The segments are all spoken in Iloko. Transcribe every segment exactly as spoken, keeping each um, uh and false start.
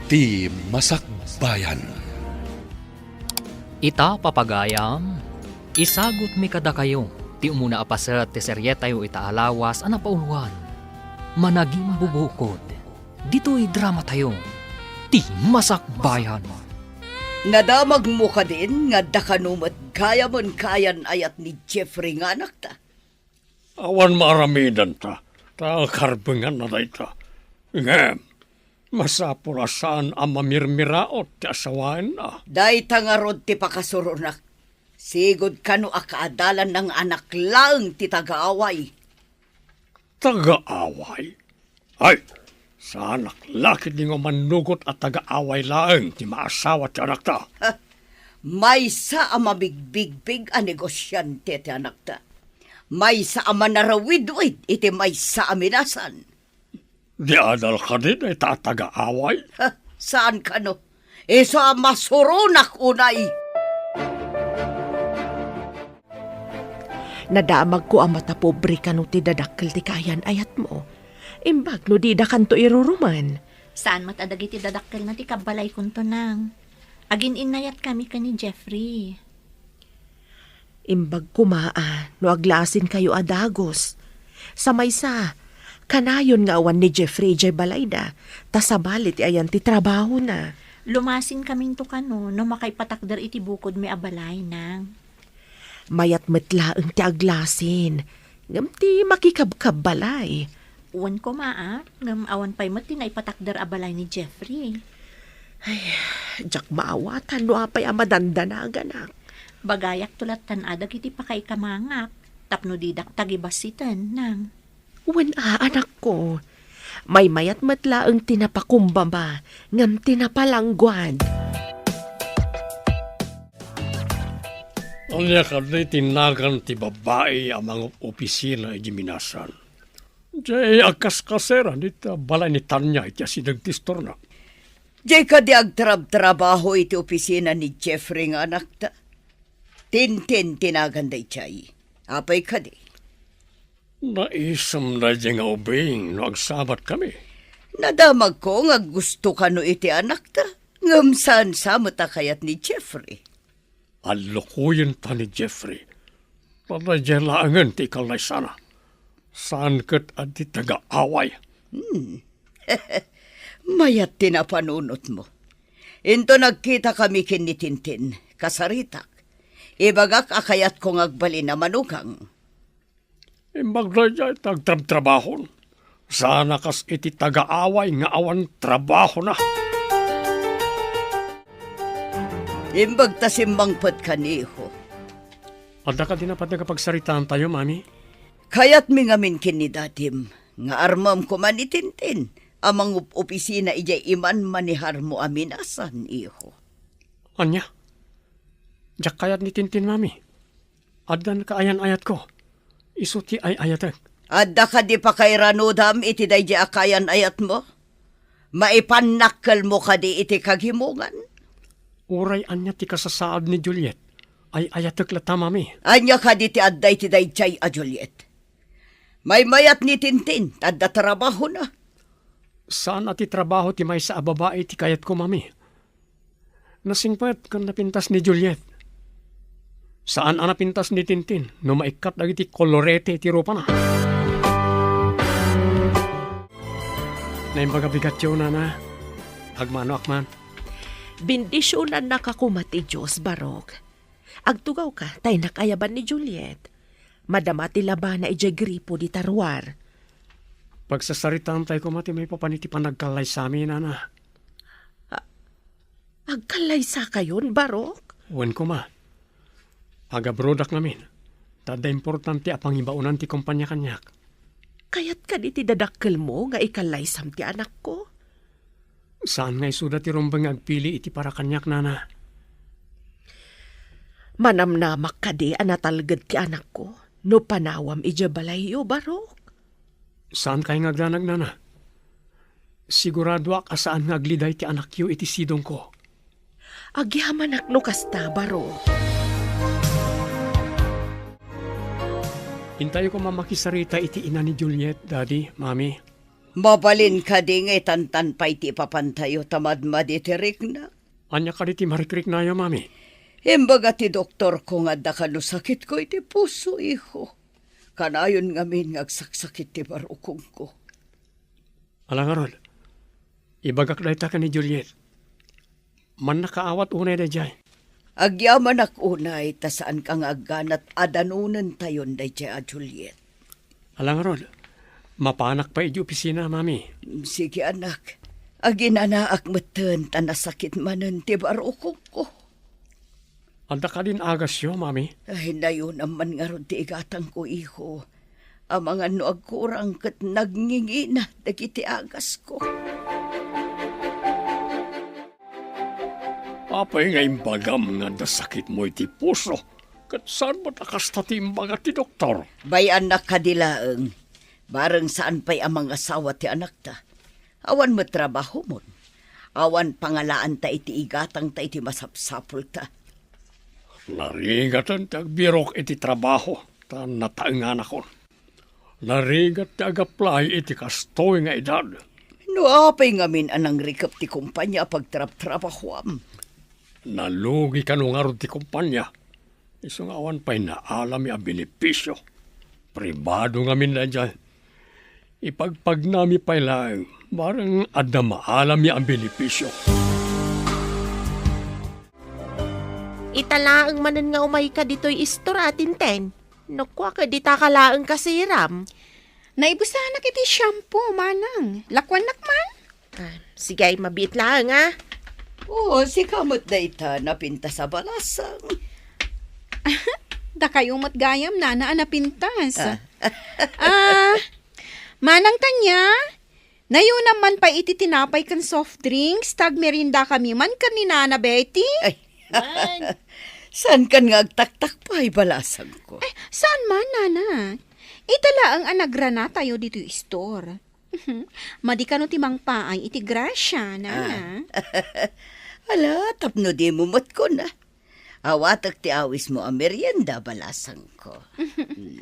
Ti Masakbayan. Ita, papagayam, isagutmi kadakayo ti umuna a paset ti serietayo ita a lawas a napauloan, Managimbubukod. Ditoy dramatayo, Ti Masakbayan. Nadamagmo kadin nga adda kano met gayamen kaayan-ayat ni Jeffrey nga anakta? Awan maaramidenta, ta karbenganna dayta. Ngem, masapul a saan a mamirmiraot ti asawaenna. Dayta ngarud ti pakasuronak. Sigud kano a kaadalanna nga anak laeng ti tagaaway. Tagaaway? Ay, saanak la ketdi nga umannugot a tagaaway laeng ti maasawa ti anakta. Ha, maysa a mabigbigbig a negosiante ti anakta. Maysa a manarawidwid iti maysa a minasan. Di adal kadi dayta a tagaaway? Ha, saan kano? Isu a masuronak unay. Nadamagko a matapobre kano ti dadakkel ti kaayan-ayatmo. Imbag no didakanto irurumen. Saan met a dagiti dadakkelna ti kabbalaykonto, nang. Agin-innayatkami ken ni Jeffrey. Imbag koma a no aglasinkayo a dagus. Sa maysa, kanayon nga awan ni Jeffrey idiay balayda, ta sabali ti ayan ti trabahona. Lumasinkaminto kano no makaipatakder iti bukodmi a balay, nang. Mayat met laeng ti aglasin, ngem ti makikabkabbalay. Wen koma a, ngem awan pay met ti naipatakder a balay ni Jeffrey. Ay, diak maawatan no apay a madandanaganak. Bagayakto lattan a dagiti pakaikamangak, tapno didak tagibassiten, nang. Wen a, anakko. Maymayat met laeng ti napakumbaba, ngem ti napalangguad. Ania kadi ti nagan ti babbai a mangup-opisina idiay minasan? Diay agkaskaseran iti balay ni Tanya iti asideg ti istorna. Diay kadi agtrabtrabaho iti opisina ni Jeffrey nga anakta? Tintin ti nagan daydiay. Apay kadi? Naisem daydiay nga ubing no agsabatkami. Nadamagko nga aggusto kano iti anakta, ngem saan sa met a kayat ni Jeffrey. Allukoyenta ni Jeffrey. Daydiay laengen ti ikallaysana. Saan ket a ti tagaaway. Hmm. Mayat ti napanunotmo. Inton agkitakami ken ni Tintin, kasaritak. Ibagak a kayatko nga agbalin a manugang. Imbag daydiay ti agtrabtrabahon. Saan a kas iti tagaaway nga awan trabahona. Imbag ta simmangpetka, iho. Adda kadi napateg a pagsaritaantayo, Mami? Kayatmi ngamin ken ni Dadim nga armem koma ni Tintin a mangup-opisina idiay iman-maneharmo a minasan, iho. Ania? Diak kayat ni Tintin, Mami. Addan kaayan-ayatko. Isu ti ay-ayatek. Adda kadi pakairanudam iti daydiay a kaayan-ayatmo? Maipannakkelmo kadi iti kagimongan? Uray ania ti kasasaad ni Juliet, ay-ayatek latta, Mami. Ania kadi ti adda iti daydiay a Juliet? Maymayat ni Tintin, ta adda trabahona. Saan a ti trabaho ti maysa a babai ti kayatko, Mami. Nasingpet ken napintas ni Juliet. Saan a napintas ni Tintin no maikkat dagiti kolorete iti rupana. Naimbag a bigatyo, Nana. Agmanoak man. Bendisionannaka koma ti Dios, Barok. Agtugawka, ta innak ayaban ni Juliet. Madama ti labana idiay gripo dita ruar. Pagsasaritaantay koma ti maipapan iti panagkallaysami, Nana. A-, agkallaysakayon, Barok? Wen koma. Agabrodak ngamin. Ta adda importante a pangibaonan ti kompania kaniak. Kayat kadi ti dadakkelmo nga ikallaysam ti anakko? Saan nga isuda ti rumbeng nga agpili iti para kaniak, Nana. Manamnamak kadi a natalged ti anakko no panawam idiay balayyo, Barok? Saankay nga agdanag, Nana. Siguradoak a saan nga agliday ti anakyo iti sidongko. Agyamanak no kasta, Barok. Intayo koma makisarita iti ina ni Juliet, Daddy, Mami. Mabalin kadi nga itantan pay ti ipapantayo ta madmadi ti rikna? Ania kadi ti marikriknayo, Mami? Imbaga ti doktorko nga adda kano sakitko iti puso, iho. Kanayon ngamin nga agsaksakit ti barukongko. Ala ngarud, ibagak dayta ken ni Juliet. Mannakaawat unay daydiay. Agyamanak unay ta saanka nga agganat a danonentayon daydiay a Juliet. Ala ngarud, mapanak pay idiay opisina, Mami. Sige, anak. Aginanaak metten ta nasakit manen ti barukongko. Adda kadin agasyo, Mami? Ay, nayunam man ngarud ti igatangko, iho. Amangan no agkurang ket nagngingina dagiti agasko. Apay nga imbagam nga adda sakitmo iti puso? Ket saan met a kasta ti imbaga ti doktor? Bay-annak kadi laeng. Bareng saan pay a mangasawa ti anakta. Awan met trabahomon. Awan pangalaanta iti igatangta iti masapsapulta. Narigaten ti agbirok iti trabaho, ta nataenganakon. Narigat ti agaplay iti kastoy nga edad. No apay ngamin a nangrikep ti kompania a pagtrabtrabahoam? Nalugi kano ngarud ti kompania? Isu nga awan pay naalami a benepisio. Pribado ngamin daydiay. Ipagpagnami pay laeng, bareng adda maalami a benepisio. Ita laeng manen nga umayka ditoy istor a Tintin. No kua ket dita ka laeng kasiram. Naibusanak iti shampoo, manang. Lakuannak man? Ah, sige, ay mabiit laeng, ah. Oo, sika met dayta napintas a balasang. Dakayo met gayam, nana, a napintas. Ah. Ah, Manang Tanya, nayunam man pay iti tinapay ken soft drinks, ta agmerienda kami man ken ni Nana Betty. Ay. Man. Saan kan nga agtaktak pay, balasangko? Eh, saan man, nana? Ita laeng a nagranatayo ditoy istor. Madi kano ti mangpaay iti grasya, nana. Ah. Ala, tapno dimo met kuna. Awatek ti awismo a merienda, balasangko.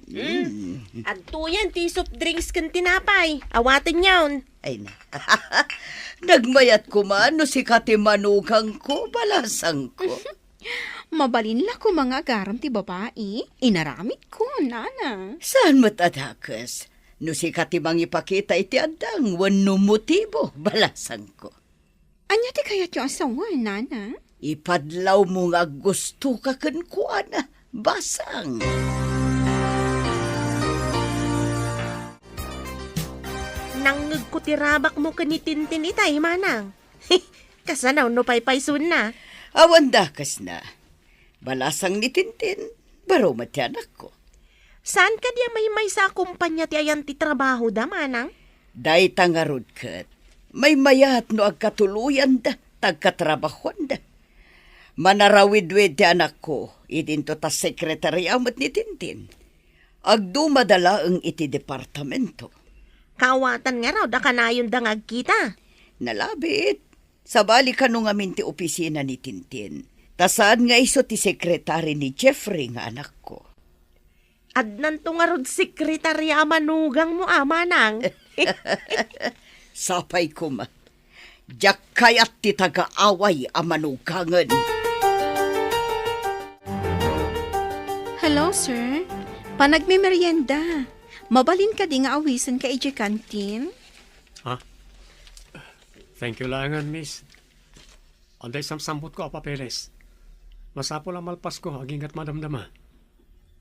Mm. Adtoyen ti soft drinks ken tinapay. Awatenyon. Ay na. Nagmayat koma no sika ti manugangko, balasangko. Mabalin la koma nga agaram ti babai. Inaramidko, nana. Saan met a dakes? No sika ti mangipakita iti addang wenno motibo, balasangko. Ania ti kayatyo a sawen, nana? Ipadlawmo nga aggustoka kenkuana, basang. Nangngegko ti rabakmo ken ni Tintin itay, manang. Kasano no paypaysuenna? Awan dakesna. Balasang ni Tintin, baro met ti anakko. Saan kadi a maymaysa a kompania ti ayan ti trabahoda, manang? Dayta ngarud ket, maymayat no agkatuloyanda, ta agkatrabahoanda. Manarawidwid ti anakko, idinto ta sekretaria met ni Tintin. Agdumada laeng iti departamento. Kaawatan ngarud a kanayonda nga agkita? Nalabit. Sabali kano ngamin ti opisina ni Tintin. Ta saan nga isu ti sekretari ni Jeffrey nga anakko. Addanto ngarud sekretaria a manugangmo, a manang. Sapay koma. Diak kayat ti tagaaway a manugangen. Hello, sir. Panagmemerienda. Mabalin kadi nga awisenka idiay kantin? Ha? Thank you laengen, miss. Adda isamsambutko a papeles. Masapul a malpasko aginggat madamdama.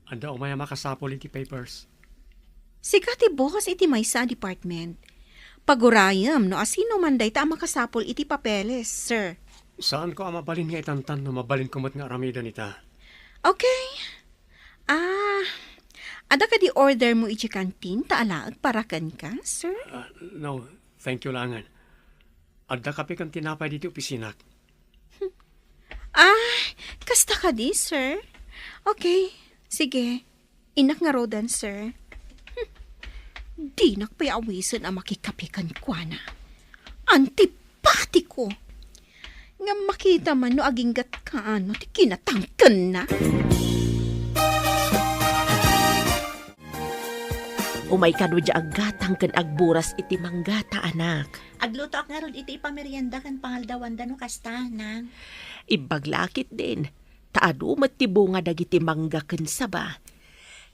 Adda umay a makasapul iti papers. Sika ti boss iti maysa a department. Pagurayem no asino man dayta a makasapul iti papeles, sir. Saanko a mabalin nga itantan no mabalinko met nga aramiden ita. Okay. Ah, adda kadi ordermo iti kantin ta alaek para kenka, sir? Ah, no, thank you laengen. Adda kape ken tinapay ditoy opisinak. Ah, kasta kadi, sir? Okay, sige. Innak ngaruden, sir. Hmm. Dinak pay awisen a makikape kenkuana. Antipatiko! Ngem makita man no aginggat kaano ti kinatangkenna. Umay kano diay aggatang ken agburas iti manggata, anak. Aglutoak ngarud iti ipamerienda ken pangaldawanda no kasta, Nang. Imbag la ketdin, ta adu met ti bunga dagiti mangga ken saba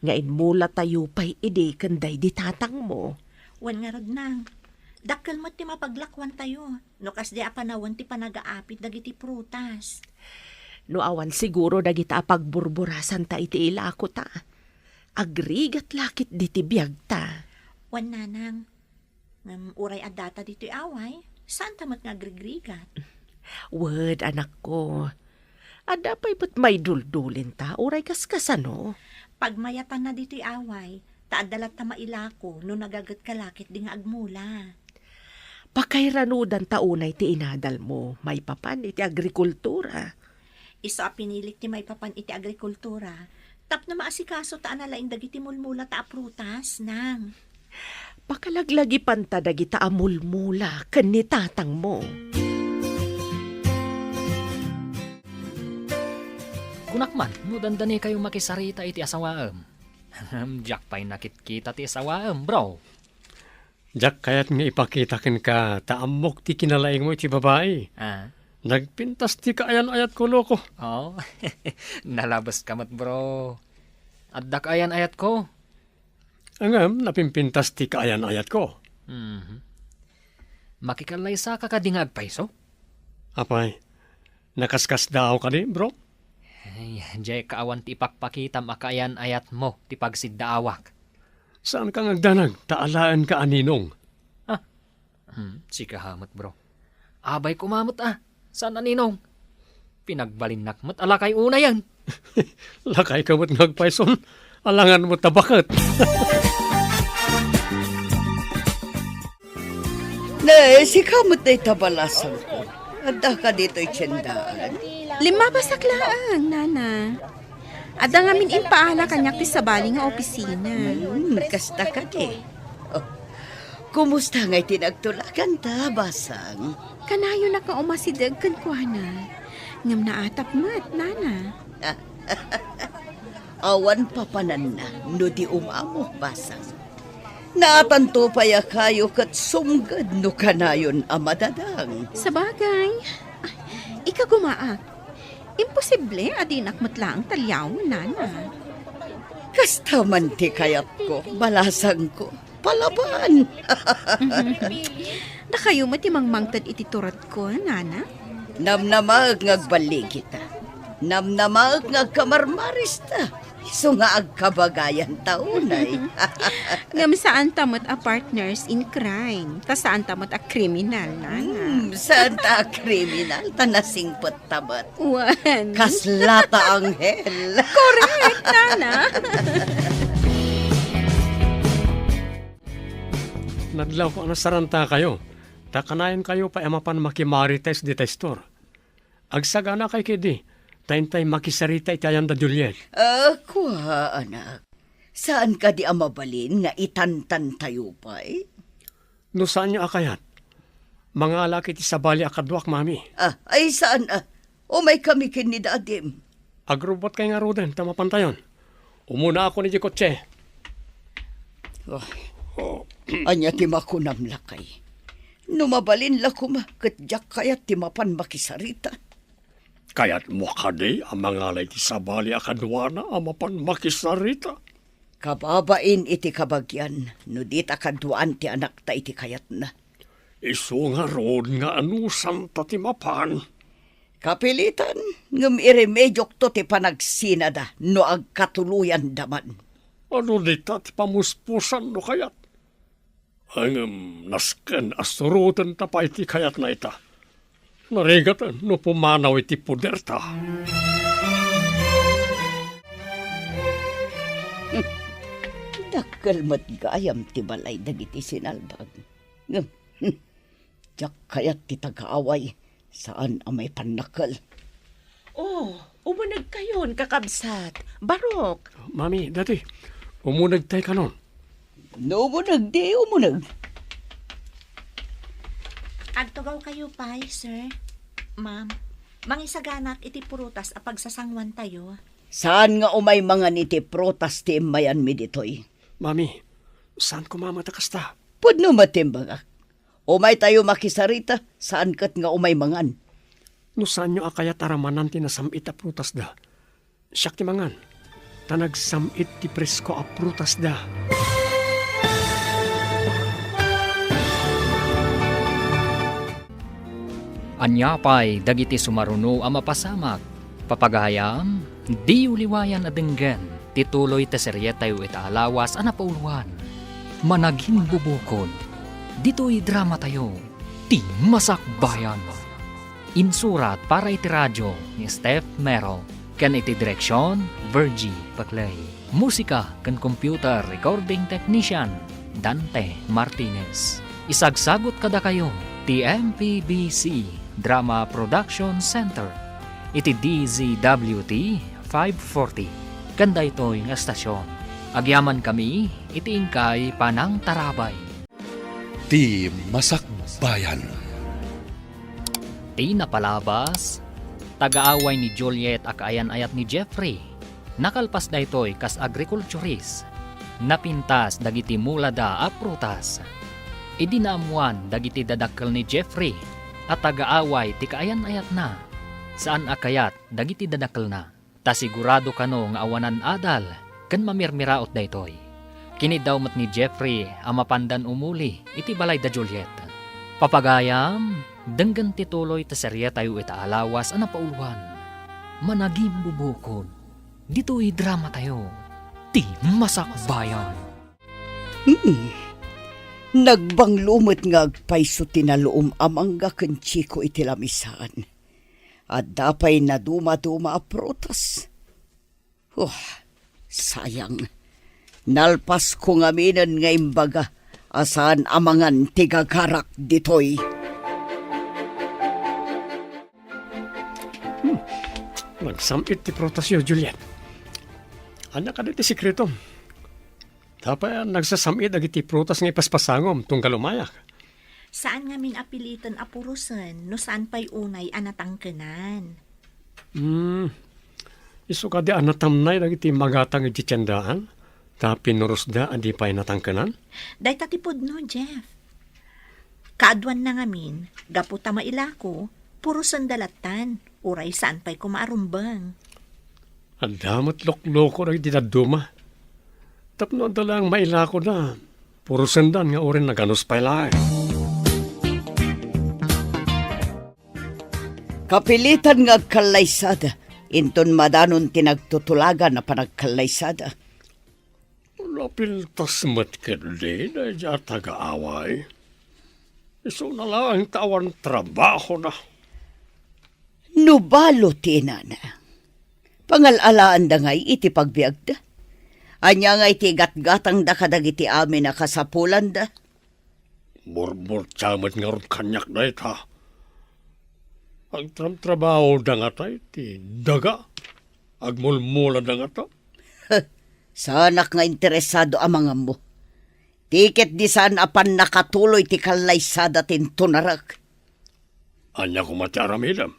nga inmulatayo pay idi ken daydi tatangmo. Wen ngarud, Nang. Dakkel met ti mapaglakuantayo no kasdi a panawen ti panagaapit dagiti prutas. No awan siguro dagita a pagburburasanta iti ilakota, agrigat la ketdi ti biagta. Wen, Nanang. Ngem uray addata ditoy away, saanta met nga agrigrigat. Wen, anakko. Adda pay met maiduldulinta, uray kaskasano. Pagmayatanna ditoy away, ta adda latta mailako no nagagetka la ketdi nga agmula. Pakairanudanta unay ti inadalmo maipapan iti agrikultura. Isu a pinilik ti maipapan iti agrikultura tapno maasikaso ta a nalaing dagiti mulmulata a prutas, Nang. Pakalaglagipanta dagita a mulmula ken ni tatangmo. Kunak man, no dandanikayo makisarita iti asawaem. Diak pay nakitkita ti asawaem, bro. Diak kayat nga ipakita kenka ta ammok ti kinalaingmo iti babai. Ah. Nagpintas ti kaayan-ayatko, loko. Oh, nalabeska met, bro. Adda kaayan-ayatko. Ngem, napimpintas ti kaayan-ayatko. Mhm. Makikallaysaka kadi nga agpayso? Apay, nakaskasdaaw kadi, bro? Ay, diay ka awan ti ipakpakitam a kaayan-ayatmo ti pagsiddaawak. Saanka nga agdanag, ta alaenka a ninong. Ah, hmm, sika met, bro. Abay koma met, ah. Saan a ninong? Pinagbalinnak met a lakay unayen. Lakayka met nga agpayson. Alangan met a baket. Ne, sika met dayta balasangko. Addaka ditoy tiendaan. Limmabasak laeng, Nana. Adda ngamin impaala kaniak ti sabali nga opisina. Hmm, kasta kadi. Oh, kumusta ngay ti nagtulaganta, basang? Kanayonak nga umasideg kenkuana. Ngem naatap met, Nana. Awan papananna no di umamo, basang. Naatanto pay a kayo ket sumged no kanayon a madadang. Sabagay, ikagumaak. Imposible a dinak met laeng taliawen, Nana. Kasta man ti kayatko, balasangko. Palaban! Dakayo met ti mangmangted iti turedko, Nana? Namnamaek nga agballigita. Namnamaek nga agkamarmarista. Isu nga agkabagayanta unay. Ngem saanta met a partners in crime. Ta saanta met a kriminal, Nana. Hmm, saanta a kriminal, ta nasingpet ta met. Wen. Kasla ta anghel. Correct, Nana. Nadlawko a nasarantakayo, ta kanayonkayo pay a mapan makimarites dita store. Agsaganakay ketdi, ta intay makisarita iti ayan da Juliet. Ah, kua, anak. Saan kadi a mabalin nga itantantayo pay? No saanyo a kayat, mangalak iti sabali a kaduak, Mami. Ah, ay saan a? Umaykami ken ni Dadim. Agrubotkay ngaruden ta mapantayon. Umunaakon iti kotse. Oh. Ania ti makunam, lakay? No mabalin la koma, ket diak kayat ti mapan makisarita. Kayatmo kadi a mangala iti sabali a kaduana a mapan makisarita? Kababain iti kabagian, no dita kaduaan ti anakta iti kayatna. Isu ngarud nga anusanta ti mapan. Kapilitan, ngem iremediokto ti panagsinada no agkatuloyanda man. Adu dita ti pamuspusan no kayat? Ngem nasken a surotenta pay ti kayatna ita. Narigaten no pumanaw iti poderta. Dakkel met gayam ti balay dagiti sinalbag. Ngem, hmm, diak kayat ti taga-away, saan a maipannakkel. Oh, umunegkayon, kakabsat. Barok. Mami, Dadi, umunegtay kanon. No umuneg, di umuneg. Agtugawkayo pay, sir. Ma'am, mangisaganak iti prutas a pagsasanguantayo. Saan nga umay mangan iti prutas ti immayanmi ditoy? Mami, Saan koma met a kasta? Pudno met ti imbagak. Umaytayo makisarita, saan ket nga umay mangan. No saanyo a kayat a ramanan ti nasam-it a prutasda, siak ti mangan. Ta nagsam-it ti presko a prutasda. Ania pay dagiti sumaruno a mapasamak? Papagayam, diyo liwayan a denggen ti tuloy ti serietayo ita a lawas a napauluan. Managimbubukod, ditoy dramatayo, ti Masakbayan. Insurat para iti radio ni Steph Mero ken iti direksion, Virgie Paclay. Musika ken computer recording technician, Dante Martinez. Isagsagut kadakayo ti M P B C Drama Production Center iti D Z W T five forty ken daytoy nga estasion. Agyamankami iti inkay panangtarabay. Ti Masakbayan. Ti napalabas, taga-away ni Juliet a kaayan-ayat ni Jeffrey. Nakalpas daytoy kas agrikulturist, napintas dagiti mulada a prutas. Idi naammuan dagiti dadakkel ni Jeffrey a taga-away ti kaayan-ayatna, saan a kayat dagiti dadakkelna. Ta sigurado kano nga awanan adal ken mamirmiraot daytoy. Kiniddaw met ni Jeffrey a mapandan umuli iti balay da Juliet. Papagayam, denggen ti tuloy ti serietayo ita a lawas a napauluan. Managimbubukod, ditoy dramatayo, ti Masakbayan. Hmm. Nagbanglo met nga agpayso ti naluom a mangga ken chiko iti lamisaan. Adda pay nadumaduma a prutas. Oh, sayang. Nalpasko ngaminen nga imbaga a saan a mangan ti gagarak ditoy. Hmm. Nagsam-it ti prutasyo, Juliet. Ania kadi ti sekretom? Apay a nagsasam-it dagiti prutas nga ipaspasangom tunggal umayak? Saan ngamin a piliten a purosen no saan pay unay a natangkenan. Hmm. Isu kadi a natamnay dagiti magatang iti tiendaan, ta pinurosda a di pay natangkenan? Dayta ti pudno, Jeff. Kaaduanna ngamin, gapu ta mailako, purosenda lattan, uray saan pay koma a rumbeng. Adda met lokloko dagiti dadduma. Tapno adda laeng mailakoda, purosendan nga uray naganus pay laeng. Kapilitan nga agkallaysada, inton madanon ti nagtutulagan a panagkallaysada. Napintas met ketdi daydiay a taga-away. Isuna laeng ta awan trabahona. No balo ti inana, pangal-alaanda ngay iti pagbiagda? Ania ngay ti igatgatangda kadagiti amin a kasapulanda? Burburtia met ngarud kaniak dayta. Agtramtrabahoda ngata iti daga. Agmulmulada ngata. Saanak nga interesado a mangammo. Ti ketdi saan a pannakatuloy ti kallaysada ti intunarek. Ania koma ti aramidem?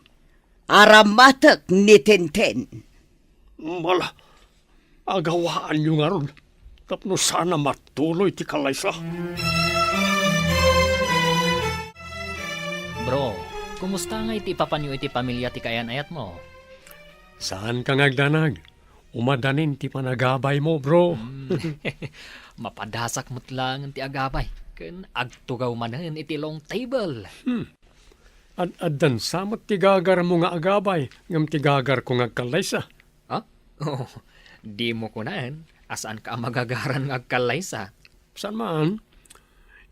Aramatek ni Tintin. Mala, agawaanyo ngarud tapno saan a matuloy ti kallaysa. Bro, kumusta ngay ti ipapanyo iti pamilya ti kaayan-ayatmo? Saanka nga agdanag. Umadanin ti panagabaymo, bro. Hmm. Mapadasak met laeng ti agabay, ken agtugaw manen iti long table. Hmm. Ad-addan sa met ti gagarmo nga agabay, ngem ti gagarko nga agkallaysa. Ha? Oh, dimo kunaen a saanka a magagaran nga agkallaysa. Saan man?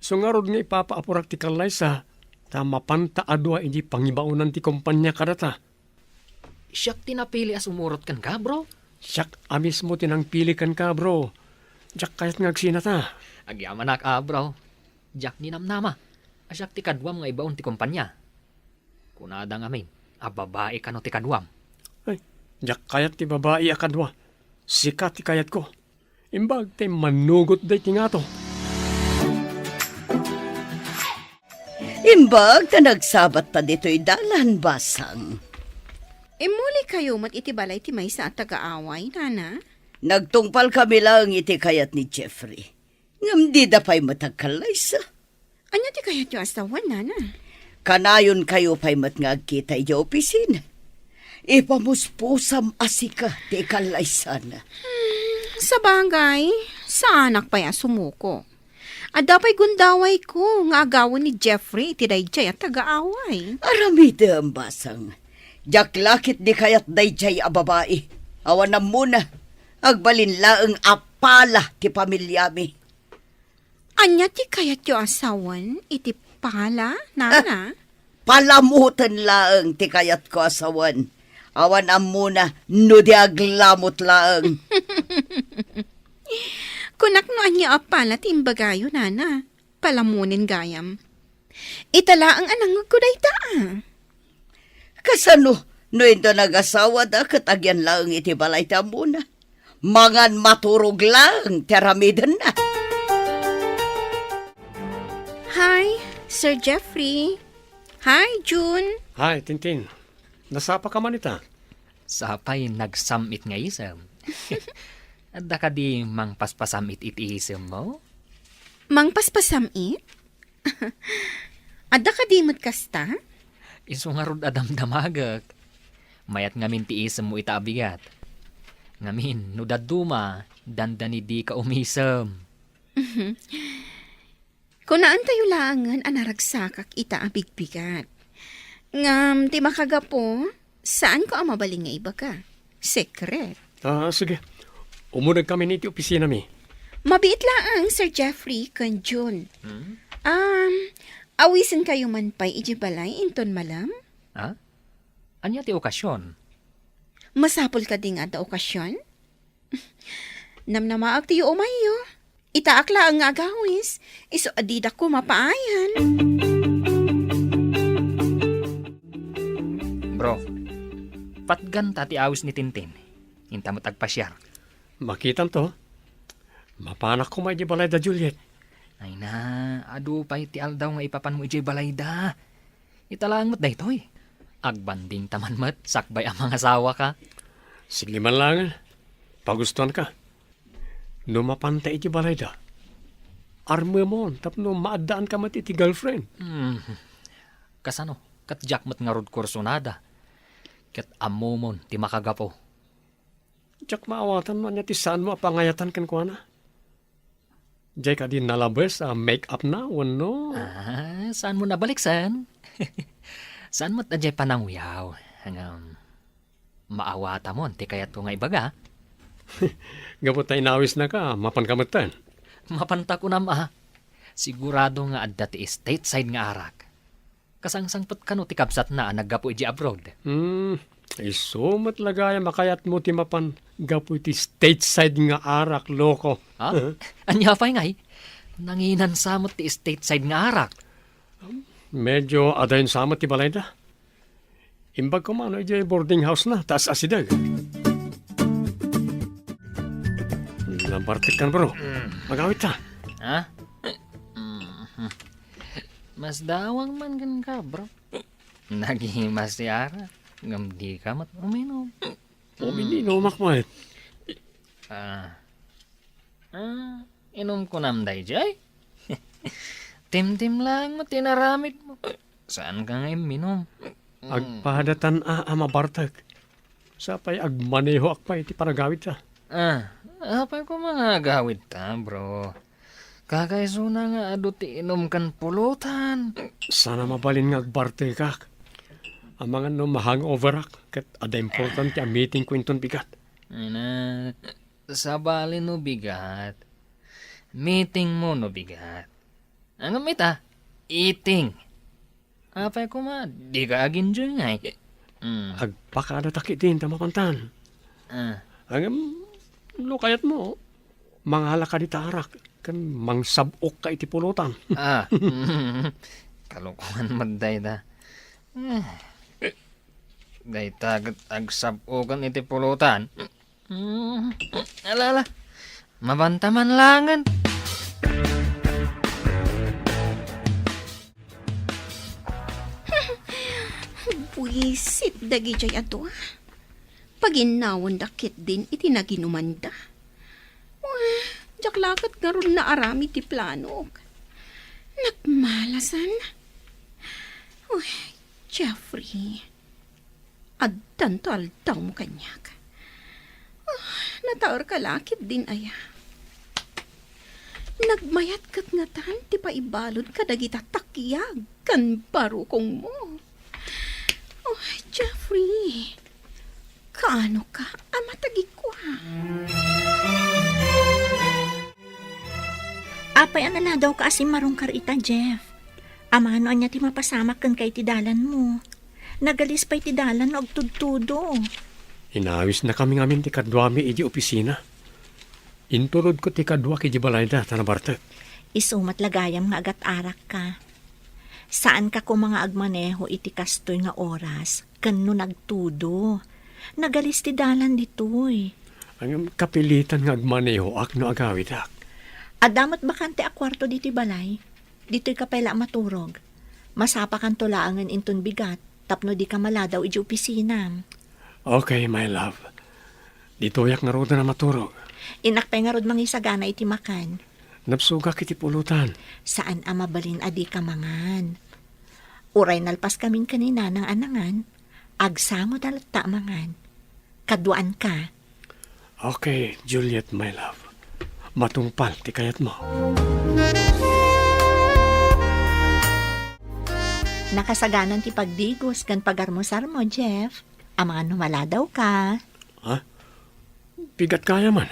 Isu ngarud nga ipapaapurak ti kallaysa, ta mapanta a dua idi pangibaonan ti kompania kadata. Siak ti napili a sumurot kenka, bro. Siak a mismo ti nangpili kenka, bro. Diak kayat nga agsinata. Agyamanak a, bro. Diak ninamnama a siak ti kaduam nga ibaon ti kompania. Kunada ngamin a babai kano ti kaduam. Ay, diak kayat ti babai a kadua. Sika ti kayatko. Imbag ta immanugot daytoy ngato. Imbag ta nagsabatta ditoy dalan, Basang. Immulikayo met iti balay ti maysa a taga-away, nana? Nagtungpalkami laeng iti kayat ni Jeffrey. Ngem dida pay met agkallaysa. Ania ti kayatyo a sawen, nana? Kanayonkayo pay met nga agkita idiay opisina. Ipamuspusam a sika ti ikallaysana. Hmm, sabagay, saanak pay a sumuko. Adda pay gundawayko nga agawen ni Jeffrey iti daydiay a tagaaway. Aramidem, basang. Diak la ketdi kayat daydiay a babai. Awan ammona. Agbalin laeng a pala ti pamiliami. Ania ti kayatyo a sawen iti pala, nana? Ah, palamoten laeng ti kayatko a sawen. Awan ammona no di aglamot laeng. Kunak no ania a pala ti imbagayo, nana. Palamonen gayam. Ita laeng a nangngegko dayta, a. Kasano no inton agasawada ket agyan laeng iti balay ti ammona? Mangan maturog laeng ti aramidenna. Hi, Sir Jeffrey. Hi, June. Hi, Tintin. Nasapaka man ita? Sapay nagsam-it nga isem. Adda kadi mangpaspasam-it iti isemmo? Mangpaspasam-it? Adda kadi met kasta? Isu ngarud a damdamagek. Mayat ngamin ti isemmo ita a bigat. Ngamin, no dadduma, dandani dika umisem. Kunaentayo laengen a naragsakak ita a bigbigat. Ngem ti makagapu, saanko a mabalin nga ibaga. Sekret. Ah, sige. Umuna kami iti opisinami. Mabiit laeng, Sir Jeffrey ken June. Hmm? Um, awisenkayo man pay idiay balay inton malem? Ah? Ania ti okasion? Masapul kadi nga adda okasion? Namnamaek ti yuumayyo. Itaak laeng nga agawis, isu a didak koma paayan. Bro, patganta ti awis ni Tintin. Inta met agpasiar. Makitanto. Mapanak koma idiay balay da Juliet. Ay na, adu pay ti aldaw nga ipapanmo idiay balay da. Ita laeng met daytoy. Agbanding ta man met sakbay a mangasawaka. Sige man laeng. Pagustuanka. No mapanta iti balayda, armemon tapno maaddaanka met iti girlfriend. Hmm. Kasano? Ket diak met ngarud kursunada. Ket ammomon ti makagapu. Diak maawatan no ania ti saanmo a pangayatan kenkuana. Diay kadi nalabes a make-up na wenno? Ah, saanmo nabaliksen? Saan met a diay panangyaw? Ngem, maawatamon ti kayatko nga ibaga. Gapu ta inawisnaka, mapanka metten? Mapanta kunam a. Sigurado nga adda ti stateside nga arak. Kasangsangpet kano ti kabsatna a naggapu idiay abroad? Hmm, isu met la gayam a kayatmo ti mapan gapu iti stateside nga arak, loko. Ha? Eh? Ania pay ngay? Nanginansa met ti stateside nga arak. Medyo adayon sa met ti balayda. Imbag koma no idiay boarding house na, taas asideg. Nabartek kan, bro. Mm. Magawid ta. Ha? Mm. Mas dawang man kenka, bro. Nagimas ti arak, ngem dika met uminom. Umininumak met. Ah. Ah, inumko nam daydiay? Timtim laeng met ti inaramidmo. Saanka nga imminom? Mm. Agpadatan a, a mabartek. Sapay agmanehoak pay iti panagawidta. Ah, apay koma nga agawidta, bro? Kakaisuna nga adu ti inum ken pulutan. Saan a mabalin nga agbartekak. Amangan no ma-hangoverak, ket adda importante a meetingko inton bigat. Ay na, sabali no bigat. Meetingmo no bigat. Ngem ita, eating. Apay koma, dika ag-enjoy ngay. Mm. Agpakadatak iti inta mapantan. Ah. Ngem, no kayatmo, mangalaka dita arak, ken mangsab-okka iti pulutan. Ah. Kalokohan met dayta. Eh. Dayta ket agsab-okan iti pulutan. Hmm, ala, ala. Mabanta man laengen. Buisit dagidiay a dua. Paginnawenda ketdin iti naginumanda. Wah, Diak la ket ngarud naaramid ti planok. Nagmalasan. Uy, Jeffrey, addanto aldawmo kaniak. Ah, nataerka la ketdin aya. Nagmayat ket ngatan ti paibalud kadagita takiag ken barukongmo. Oh, Jeffrey, kaano ka a matagikua? Apay a naladawka a simmarungkar ita, Jeff? Amangan no ania ti mapasamak kenka iti dalanmo. Nagalis pay ti dalan no agtudtudo. Inawisnakami ngamin ti kaduami iti opisina. Inturodko ti kaduak iti balayda ta nabartek. Isu met la gayam nga agat-arakka. Saanka koma nga agmaneho iti kastoy nga oras ken no nagtudo. Nagalis ti dalan ditoy. Ngem kapilitan nga agmanehoak no agawidak. Adda met bakante a kuarto ditoy balay. Ditoyka pay la a maturog. Masapakanto laengen inton bigat tapno dika maladaw iti opisinam. Okay, my love. Ditoyak ngaruden a maturog. Innak pay ngarud mangisagana iti makan. Nabsogak iti pulutan. Saan a mabalin a dika mangan. Uray nalpaskamin ken ni Nanang a nangan, agsangod a latta a mangan. Kaduaanka. Okay, Juliet, my love. Matungpal ti kayatmo. Nakasaganan ti pagdigos ken pagarmusarmo, Jeff. Amangan no maladawka. Ha? Bigat kaya man.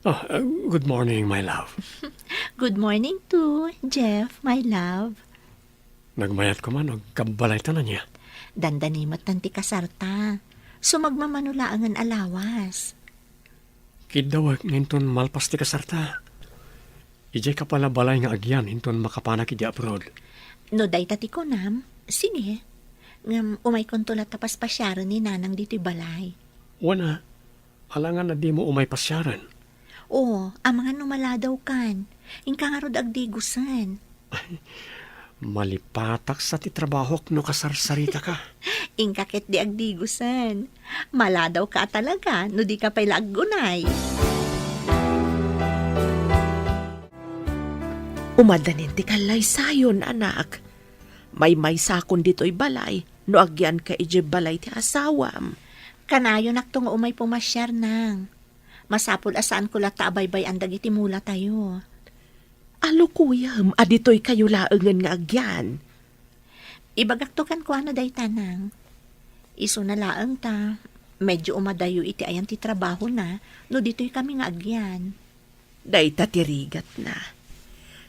Ah, uh, good morning, my love. Good morning too, Jeff, my love. Nagmayat koma no agkabbalaytan ania? Dandani met ti kasarta. Sumagmamano laengen a lawas. Kiddawek nga inton malpas ti kasarta. Idiay ka pay la balay nga agyan inton makapanak iti abroad. No dayta ti kunam, sige. Ngem umaykonto latta paspasiaren ni Nanang ditoy balay. Wen a, alangan a dimo umay pasiaren. Oo, amangan no maladawkan. Inka ngarud agdigosen. Malipatak sa ti trabahok no kasarsaritaka. Inka ketdi agdigosen. Maladawka a talaga no dika pay la aggunay. Umadanin ti kallaysayon, anak. Maymaysakon ditoy balay no agyanka idiay balay ti asawam. Kanayonakto nga umay pumasiar, Nang. Masapul a saanko latta a baybay-an dagiti mulatayo. Alukuyem a ditoykayo laengen nga agyan. Ibagakto kenkuana dayta, Nang. Isuna laeng ta, medyo umadayo iti ayan ti trabahona no ditoykami nga agyan. Dayta ti rigatna.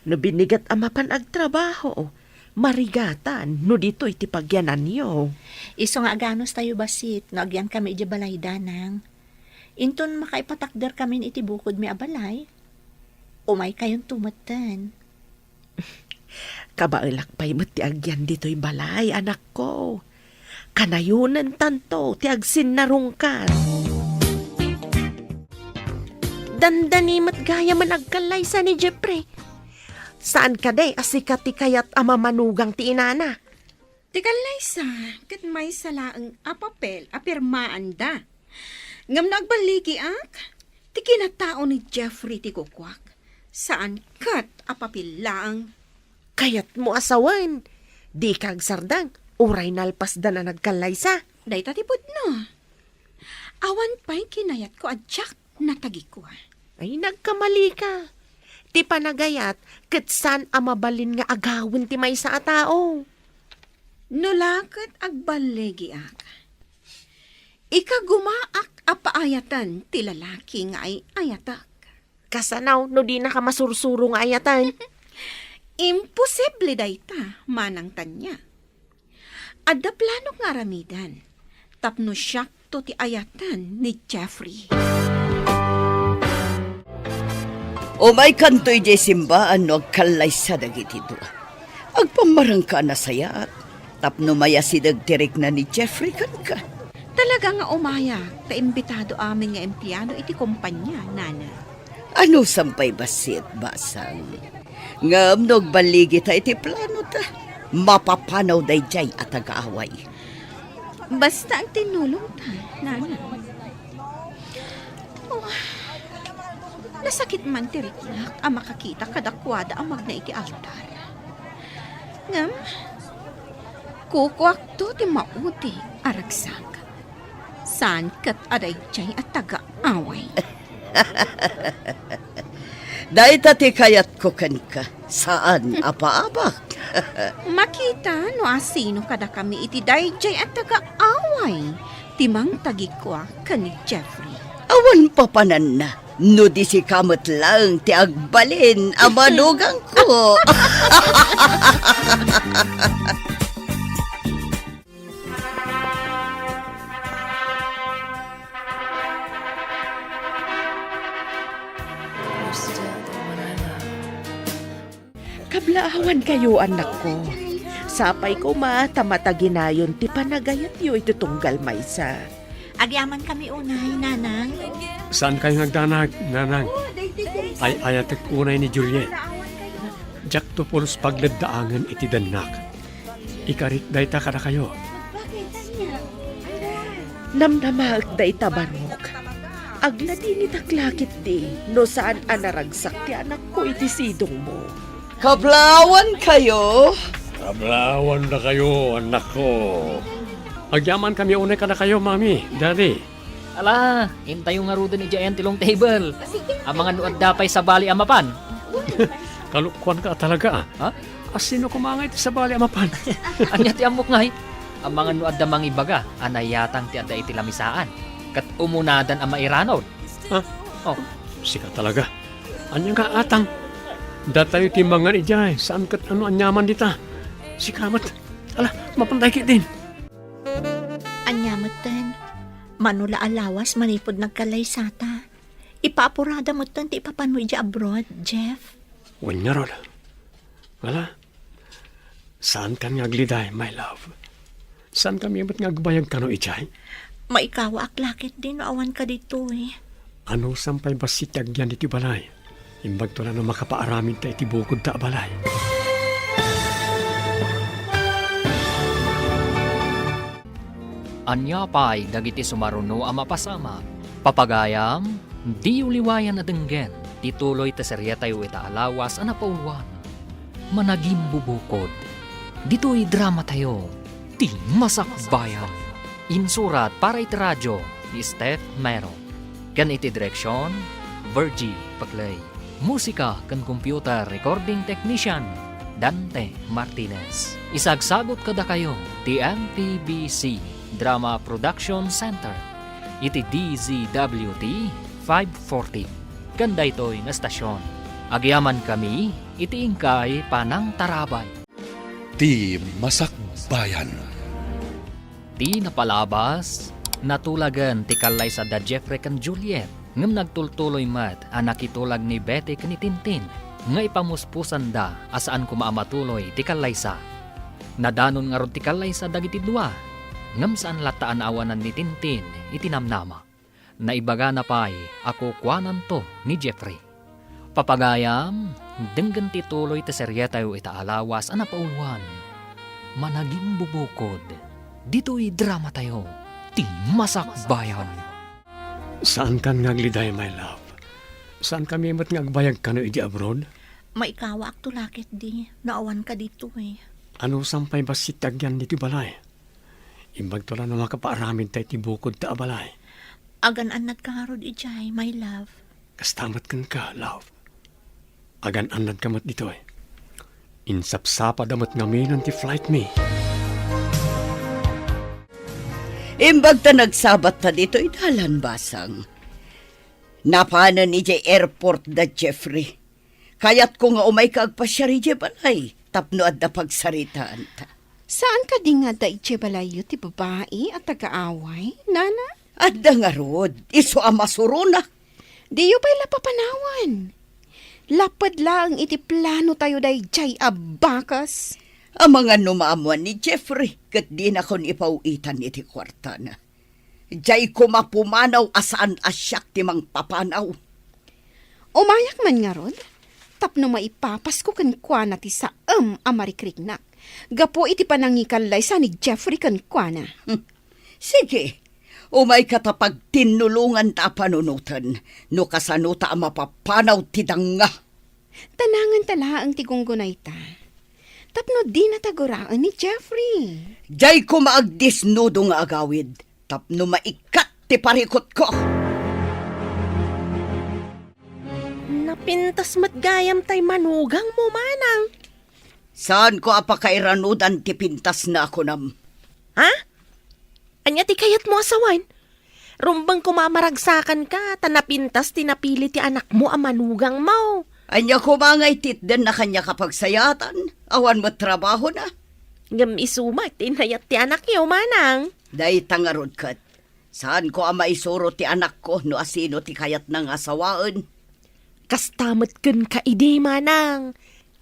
No binigat a mapan agtrabaho, marigatan no ditoy ti pagyananyo. Isu nga aganustayo bassit no agyankami idiay balayda, Nang. Inton makaipatakderkamin iti bukodmi a balay, umaykayonto metten. Kabaelak pay met ti agyan ditoy balay, anakko. Kanayonentanto ti agsinnarungkar. Dandani met gayamen agkallaysa ni Jeffrey. Saan kadi a sika ti kayat a mamanugang ti inana? Ti kallaysa, ket maysa laeng a papel a pirmaanda. Ngem no agballigiak, ti kinatao ni Jeffrey ti kukuak. Saan ket a papel laeng. Kayatmo a sawen, dika agsardeng, uray nalpasdan a nagkallaysa. Dayta ti pudno. Awan pay kinayatko a diak natagikua. Ay, nagkamali ka. Ti panagayat, ket saan a mabalin nga agawen ti maysa a tao. No la ket agballigiak, ikagumaak a paayaten ti lalaki nga ay-ayatek. Kasano no dinaka masursuro nga ayaten? Imposible dayta, Manang Tanya. Adda planok nga aramiden, tapno siakto ti ayaten ni Jeffrey. Umaykanto idiay simbaan no agkallaysa dagiti dua. Agpammarengka a nasayaat, tapno mayasideg ti rikna ni Jeffrey kenka. Talaga nga umayak ta imbitado amin nga empleado iti kompania, Nana. Anusam pay bassit, basang. Ngem no agballigita iti planota, mapapanaw daydiay a taga-away. Basta agtinnulongta, Nana. Oh. Nasakit man ti riknak a makakita kadakuada a magna iti altar. Ngem, kukuakto ti maudi a ragsak. Saan ket a daydiay a taga-away. Dayta ti kayatko kenka, saan a paabak. Makita no asino kadakami iti daydiay a taga-away ti mangtagikua ken ni Jeffrey. Awan papananna, no di sika met laeng ti agbalin a manugangko. Kablaawankayo, annakko. Sapay koma ta mataginayon ti panagayatyo iti tunggal maysa. Agyamankami unay, Nanang. Saankayo nga agdanag, Nanang? Ay-ayatek unay ni Juliet. Diakto pulos pagleddaangen iti dennak. Ikarik dayta kadakayo. Namnamaek dayta, Barok. Agladingitak la ketdi no saan a naragsak ti anakko iti sidongmo. Kablaawankayo? Kablaawan dakayo, annakko. Agyamankami unay kadakayo, Mami, Daddy. Ala, intayo ngaruden idiay ayan ti long table. Amangan no adda pay sabali a mapan. Kalokuanka a talaga, ah. Ha? Asino koma nga iti sabali a mapan? Ania ti ammok ngay? Amangan no adda mangibaga a nayatang ti adda iti lamisaan, ket umunadan a mairanod. Ha? Oh. Sika talaga. Ania nga atang? Datayo ti mangan idiay, saan ket ano aniaman dita. Sika met. Ala, mapantay ketdin. Ania metten? Mano la a lawas manipud nagkallaysata. Ipaapurada metten ti ipapanmo idiay abroad, Jeff. Wen ngarud. Ala, saankan nga agliday, my love. Saankami met nga agbayag kano idiay? Maikawaak la ketdi no awanka ditoy. Anusam pay bassit ti agyan ditoy balay? Imbagto la no makapaaramidta iti bukodta a balay. Ania pay dagiti sumaruno a mapasamak? Papagayam, diyo liwayan a denggen ti tuloy ti serietayo ita a lawas a napauluan, Managimbubukod. Ditoy dramatayo, Ti Masakbayan. Insurat para iti radio ni Steph Mero. Ken iti direksion, Virgie Paclay. Musika ken computer recording technician, Dante Martinez. Isagsagut kadakayo ti M P B C Drama Production Center iti D Z W T five forty. Ken daytoy nga estasion, agyamankami iti inkay panangtarabay. Ti Masakbayan. Ti napalabas, natulagen ti kallaysa da Jeffrey ken Juliet, ngem nagtultuloy met a nakitulag ni Betty ken ni Tintin nga ipamuspusanda a saan koma a matuloy ti kallaysa. Nadanon ngarud ti kallaysa dagiti dua, ngem saan latta a naawanan ni Tintin iti namnama. Naibagana pay a kukuananto ni Jeffrey. Papagayam, denggen ti tuloy ti serietayo ita a lawas a napauluan, Managimbubukod. Ditoy dramatayo, Ti Masakbayan. Saankan nga agliday, my love. Saankami met nga agbayag kano idi abroad? Maikawaakto la ketdi no awanka ditoy. Anusam pay bassit ti agyan ditoy balay? Imbagto la no makapaaramidta iti bukodta a balay. Agan-annadka ngarud idiay, my love. Kasta met kenka, love. Agan-annadka met ditoy. Insapsapada met ngamin ti flight mi. Imbag ta nagsabatta ditoy dalan, basang. Napanen idiay airport da Jeffrey. Kayatko nga umayka agpasiar idiay balay tapno adda pagsaritaanta. Saan kadi nga adda idiay balayyo ti babai a taga-away, nana? Adda ngarud, isu a masuronak. Diyo pay la papanawan. Laped laeng iti plano tayo daydiay a bakas. Amangan no maammuan ni Jeffrey ket dinakon ipaw-itan iti kuartana. Diay koma pumanaw a saan a siak ti mangpapanaw. Umayak man ngarud, tapno maipapasko kenkuana ti saem a marikriknak, gapu iti panangikallaysa ni Jeffrey kenkuana. Hmm. Sige, Umayka ta pagtinnulonganta a panunoten no kasanota a mapapanaw ti danga. Tananganta laeng ti gunggunayta. Tapno dinata guraen ni Jeffrey. Diay koma agdisnudo nga agawid tapno maikkat ti parikutko. Napintas met gayam tay manugangmo, manang. Saanko a pakairanudan ti pintasna a kunam. Ha? Ania ti kayatmo a sawen? Rumbeng koma a maragsakanka, ta napintas ti napili ti anakmo a manugangmo. Ania koma nga ititdenna kaniak a pagsayaatan? Awan met trabahona. Ngem isu met ti inayat ti anakyo, manang. Dayta ngarud ket, saanko a maisuro ti anakko no asino ti kayatna nga asawaen. Kasta met kenka idi, manang.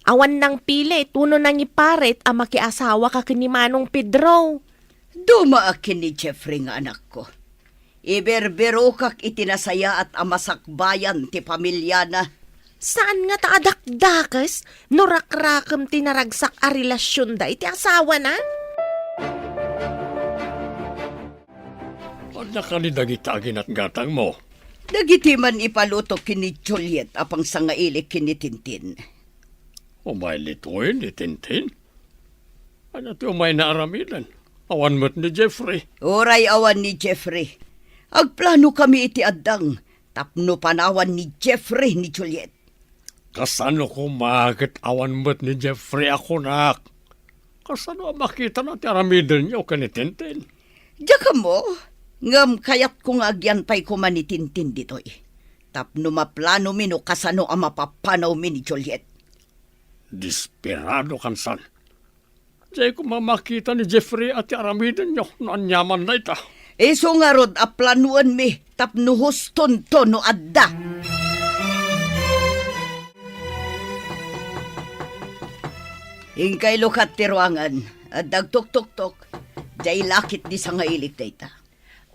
Awan nangpili, tuno nangiparit a makiasawaka ken ni Manong Pedro. Dumaak ken ni Jeffrey nga anakko. Iberbirokak iti nasayaat a masakbayan ti pamiliana. Saan nga ta adakdakes no rakrakem ti naragsak a relasionda iti asawana? Adda kadi dagita a ginatgatangmo? Dagiti man ipaluto ken ni Juliet a pangsangailik ken ni Tintin. Umay ditoy ni Tintin? Ania ti umayna aramiden? Awan met ni Jeffrey. Uray awan ni Jeffrey. Agplanokami iti addang tapno panawan ni Jeffrey ni Juliet. Kasano koma ket awan met ni Jeffrey a kunak? Kasano a makitana ti aramidenyo ken ni Tintin? Diak ammo, ngem kayatko nga agyantay koma ni Tintin ditoy. Tapno maplanomi no kasano a mapapanawmi ni Juliet. Desperadokan san. Diay koma makita ni Jeffrey a ti aramidenyo no aniaman dayta. Isu ngarud a planoenmi tapno hustonto no adda. Inkay lukat ti ruangan. Adda agtuktuktok. Diay lakit di sangailik dayta.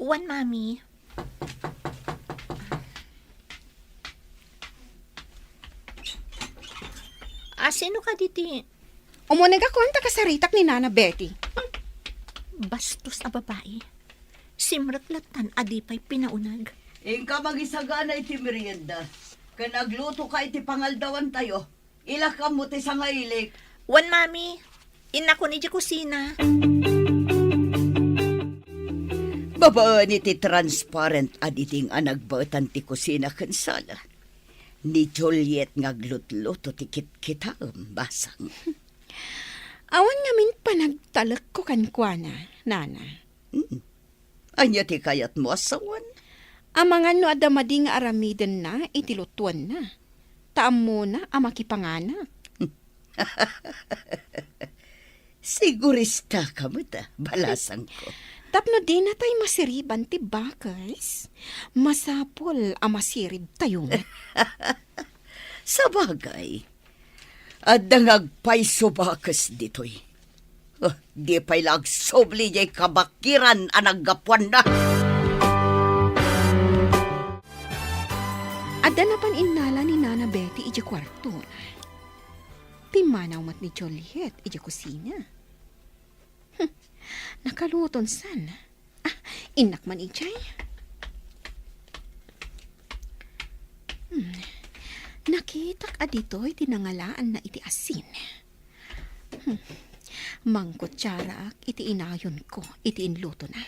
Wen, Mami. A, sino kadi ti? Umunegakon ta kasaritak ni Nana Betty. Bastos a babai. Simrek lattan a di pay pinauneg. Inka mangisagana iti merienda, ken aglutoka iti pangaldawantayo. Ilakam mo ti sangailik. Wen, Mami. Innakon idiay kusina. Babaen iti transparent a diding a nagbaetan ti kusina ken sala, ni Juliet nga aglutluto ti kitkitaem, basang. Awan ngamin panagtalekko kenkuana, Nana. Hmm. Ania ti kayatmo a sawen? Amangan no adda madi nga aramidenna iti lutuenna. Ta ammona a makipanganak. Sigurista ka met, a, balasangko. Tapno dinatay masiriban ti bakes, masapul a masiribtayo met. Sabagay, adda nga agpayso bakes ditoy. Ah, di pay la agsubli diay kabakiran a naggapuanna. Adda napan innala ni Nana Betty idiay kuarto. Pimmanaw met ni Juliet idiay kusina. Hmm, nakaluton san. Ah, innak man idiay. Hmm. Nakitak a ditoy ti nangalaanna iti asin. Hmm. Mangkutsaraak iti inayonko iti inlutona.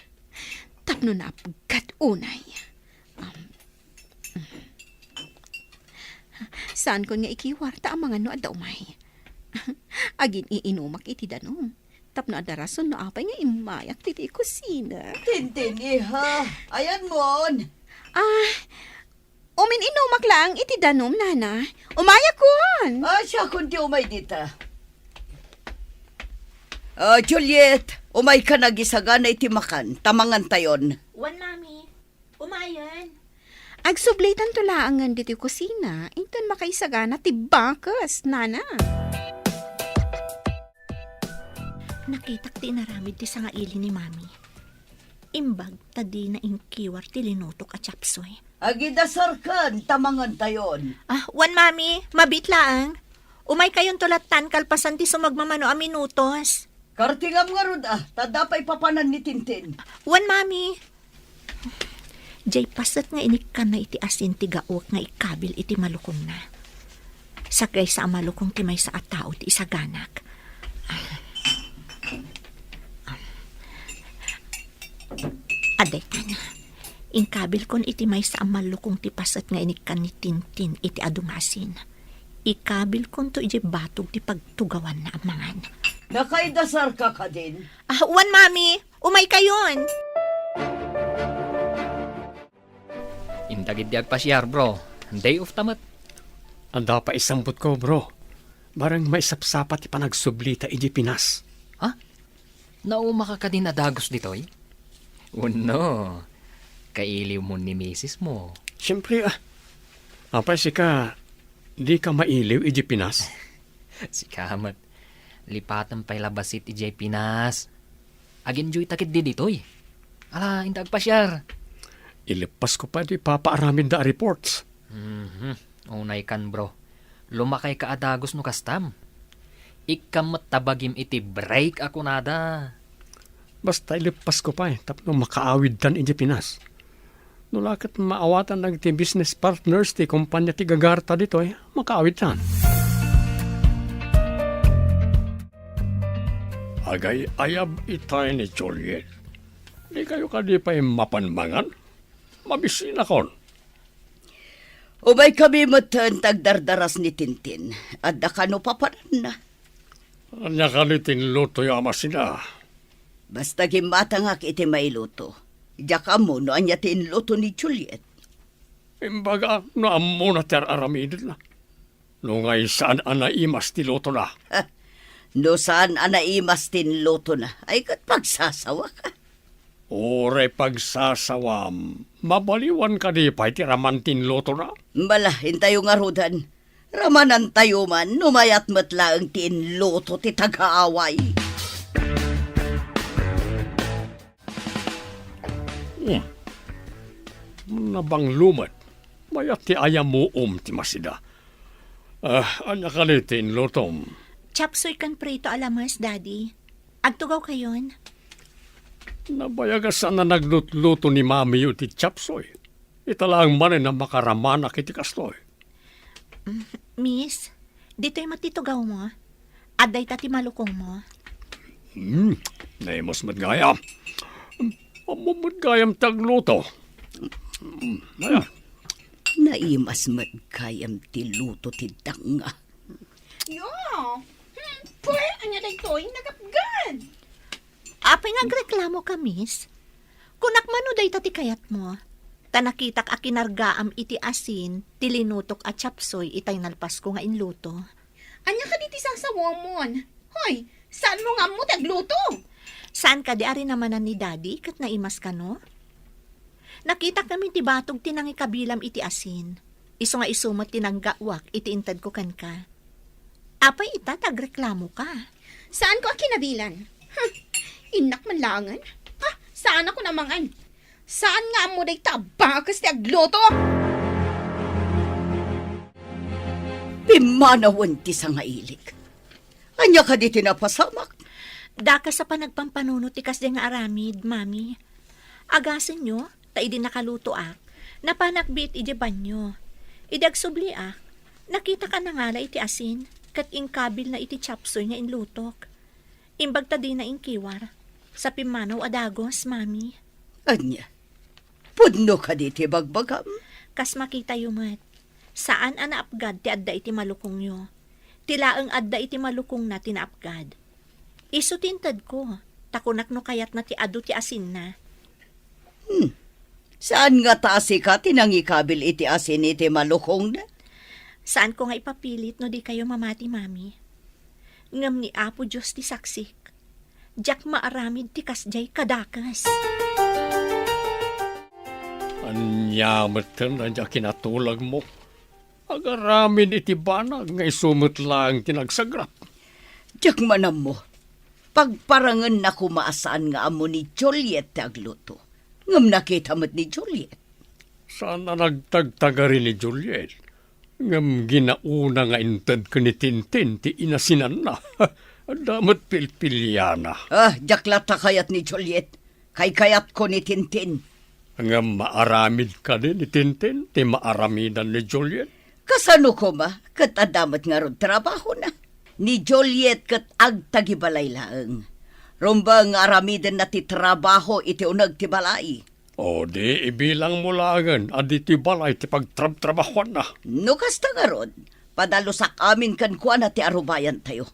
Tapno naapgad unay. Um, hmm. Saankon nga ikiwar ta amangan no adda umay. Agin-iinumak iti danum. Tapno adda rason no apay nga immayak ditoy kusina. Tintin, iha. Ayanmon. Ah, umin-inumak laeng iti danum, Nana. Umayakon. Ah, siakon ti umay dita. Ah, Juliet, umayka agisagana iti makan, ta mangantayon. Wen, Mami. Umayen. Agsublitanto laengen ditoy kusina, inton makaisagana ti bakes, Nana. Nakitak ti inaramid ti sangaili ni Mami. Imbag ta dina inkiwar ti linutok a chapsuy. Agidasarken ta mangantayon. Ah, wen, Mami, mabiit laeng. Umaykayonto lattan kalpasan ti sumagmamano a minutos. Kartingam ngarud, a, ta adda pay papanan ni Tintin. Wen, Mami. Jay paset nga inikkanna iti asin ti gaok nga ikkabil iti malukongna. Sagraysa a malukong ti maysa a tao ti isaganak. Adaytan, inkabilkon iti maysa a malukong ti paset nga inikkan ni Tintin iti adu nga asin. Ikabilkonto idiay batog ti pagtugawanna a mangan. Nakaidasarka kadin? Ah, wen, Mami. Umaykayon. Inta ketdi agpasiar, bro. Day off ta met. Adda pay isambutko, bro. Bareng maisapsapa ti panagsublita idiay Pinas. Ha? Naumaka kadin a dagus ditoy? Wenno, kailiwmo ni misismo? Siempre, ah. Apay sika, dika mailiw idiay Pinas? Sika met. Lipatem pay la bassit idiay Pinas. Ag-enjoyta ketdi ditoy. Ala, inta agpasiar. Ileppasko pay ti ipapaaramidda a reports. Mhm. Unaykan, bro. Lumakayka a dagus no kastam. Ikkam met ta bagim iti break a kunada. Basta ileppasko pay tapno makaawidtan idiay Pinas. No la ket maawatan dagiti business partners ti kompania ti gagarta ditoy, makaawidtan. Agay-ayab itay ni Juliet. Dikayo kadi pay mapan mangan? Mabisinakon. Umaykami metten ta agdardaras ni Tintin. Adda kano papananna. Ania kadi ti inlutoyo a masida? Basta gimmatangak iti mailuto. Diak ammo no ania ti inluto ni Juliet. Imbagak no ammona ti ar-aramidna. No ngay saan a naimas ti lutona. Ha? No saan a naimas ti inlutona, ay ket pagsasawaka. Uray pagsasawam, mabaliwan kadi pay ti raman ti inlutona? Bala, intayo ngaruden. Ramanantayo man no mayat met laeng ti inluto ti tagaaway. Hmm. Nabanglo met. Mayat ti ayamuom ti masida. Ah, ania kadi ti inlutom? Chopsuey ken prito a lamas, Daddy. Agtugawkayon? Nabayag a saan a naglutluto ni Mamiyo iti chopsuey. Ita laeng manen a makaramanak iti kastoy. Mm, Miss, ditoy met ti tugawmo. Adda ita ti malukongmo. Hmm, naimas met gayam. Ammom met gayam ti agluto. Hmm, aya. Naimas met gayam ti luto ti danga. Yo! Hmm, pwe, ania daytoy? Nagapgan! Apay nga agreklamoka, Miss? Kunak man no dayta ti kayatmo. Ta nakitak a kinargaam iti asin ti linutok a chopsuey itay nalpasko nga inluto. Ania kadi ti sasawamon? Hoy, saanmo nga ammo ti agluto? Saan kadi a rinamanan ni Daddy ket naimas kano? Nakitak ngamin ti batog ti nangikabilam iti asin. Isu nga isu met ti naggaawak iti intedko kenka. Apay ita ta agreklamoka? Saanko a kinabilan. Huh, innak man laengen. Ah, saanakon a mangan. Saan nga ammo dayta a bakes ti agluto? Pimmanawen ti sangailik. Ania kadi ti napasamak? Dakes a panagpampanunot ti kasdiay nga aramid, Mami. Agasenyo, ta idi nakalutoak, napanak biit idiay banio. Idi agsubliak, nakitak a nangala iti asin, ket inkabilna iti chopsuey nga inlutok. Imbag ta dina inkiwar, sa pimmanaw a dagus, Mami. Ania? Pudno kadi ti bagbagam? Kas makitayo met, saan a naapgad ti adda iti malukongyo. Ti laeng adda iti malukongna ti naapgad. Isu ti intedko, ta kunak no kayatna ti adu ti asinna. Hmm. Saan ngata a sika ti nangikabil iti asin iti malukongna? Saanko nga ipapilit no dikayo mamati, Mami. Ngem ni Apo Dios ti saksik. Diak maaramid ti kasdiay kadakes. Ania metten a diak kinatulagmo? Agaramid iti banag nga isu met laeng ti nagsagrap. Diak man ammo. Pagparangenna koma a saan nga ammo ni Juliet ti agluto. Ngem nakita met ni Juliet. Saan a nagtagtagari ni Juliet. Ngem ginauna nga inted ken ni Tintin ti inasinanna. Adda met pilpiliana. Ah, diak latta kayat ni Juliet. Kaykayatko ni Tintin. Ngem maaramid kadi ni Tintin ti maaramidan ni Juliet? Kasano koma ket adda met ngarud trabahona? Ni Juliet ket agtagibalay laeng. Rumbeng nga aramidenna ti trabaho iti uneg ti balay. O di, ibilangmo laengen a ditoy balay ti pagtrabtrabahuanna. No kasta ngarud, padalusak amin kenkuana ti arubayantayo.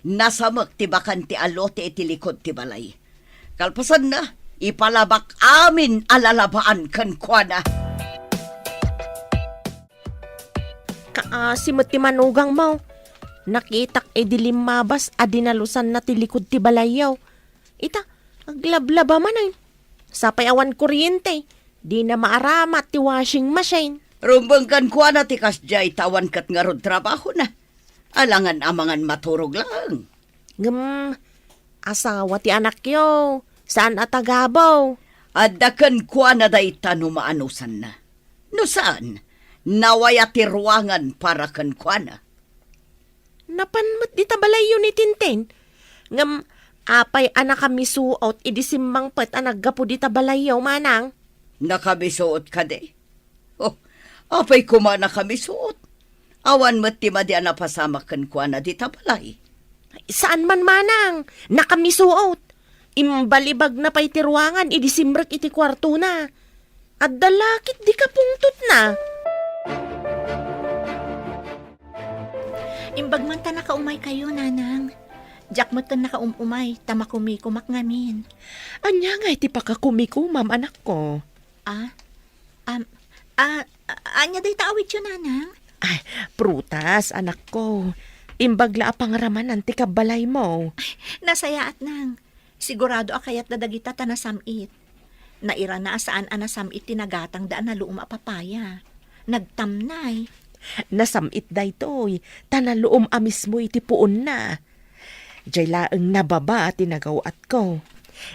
Nasamek ti bakante a lote iti likud ti balay. Kalpasanna, ipalabak amin a lalabaan kenkuana. Kaasi met ti manugangmo. Nakitak idi limmabas a dinalusanna ti likud ti balayyo. Ita, aglablaba manen. Sapay awan kuryente, dina maaramat ti washing machine. Rumbeng kenkuana ti kasdiay ta awan ket ngarud trabahona. Alangan amangan maturog laeng. Ngem, asawa ti anakyo, saan a tagabaw. Adda kenkuana dayta no maanusanna. No saan, nawaya ti ruangan para kenkuana. Napan met dita balayyo ni Tintin. Ngem, apay a nakamisuot idi simmangpet a naggapu dita balayyo, manang? Nakamisuot kadi? Oh, apay koma nakamisuot? Awan met ti madi a napasamak kenkuana dita balay. Saan man, manang, nakamisuot. Imbalibagna pay ti ruangan idi simrek iti kuartona. Adda la ket di kapungtotna. Imbag man ta nakaumaykayo, nanang. Diak met nakaum-umay, ta makumikumak ngamin. Ania ngay ti pakakumikumam, anakko? Ah? Am, ah, a-, ania dayta awityo, nanang? Ay, prutas, anakko. Imbag la a pangramanan ti kabbalaymo. Ay, nasayaat, nang. Sigurado a kayatda dagita ta nasam-it. Nairana a saan a nasam-it ti nagatangda a naluom a papaya. Nagtamnay. Nasam-it daytoy, ta naluom a mismo iti puonna. Jay laeng nababa ti nagaw-atko.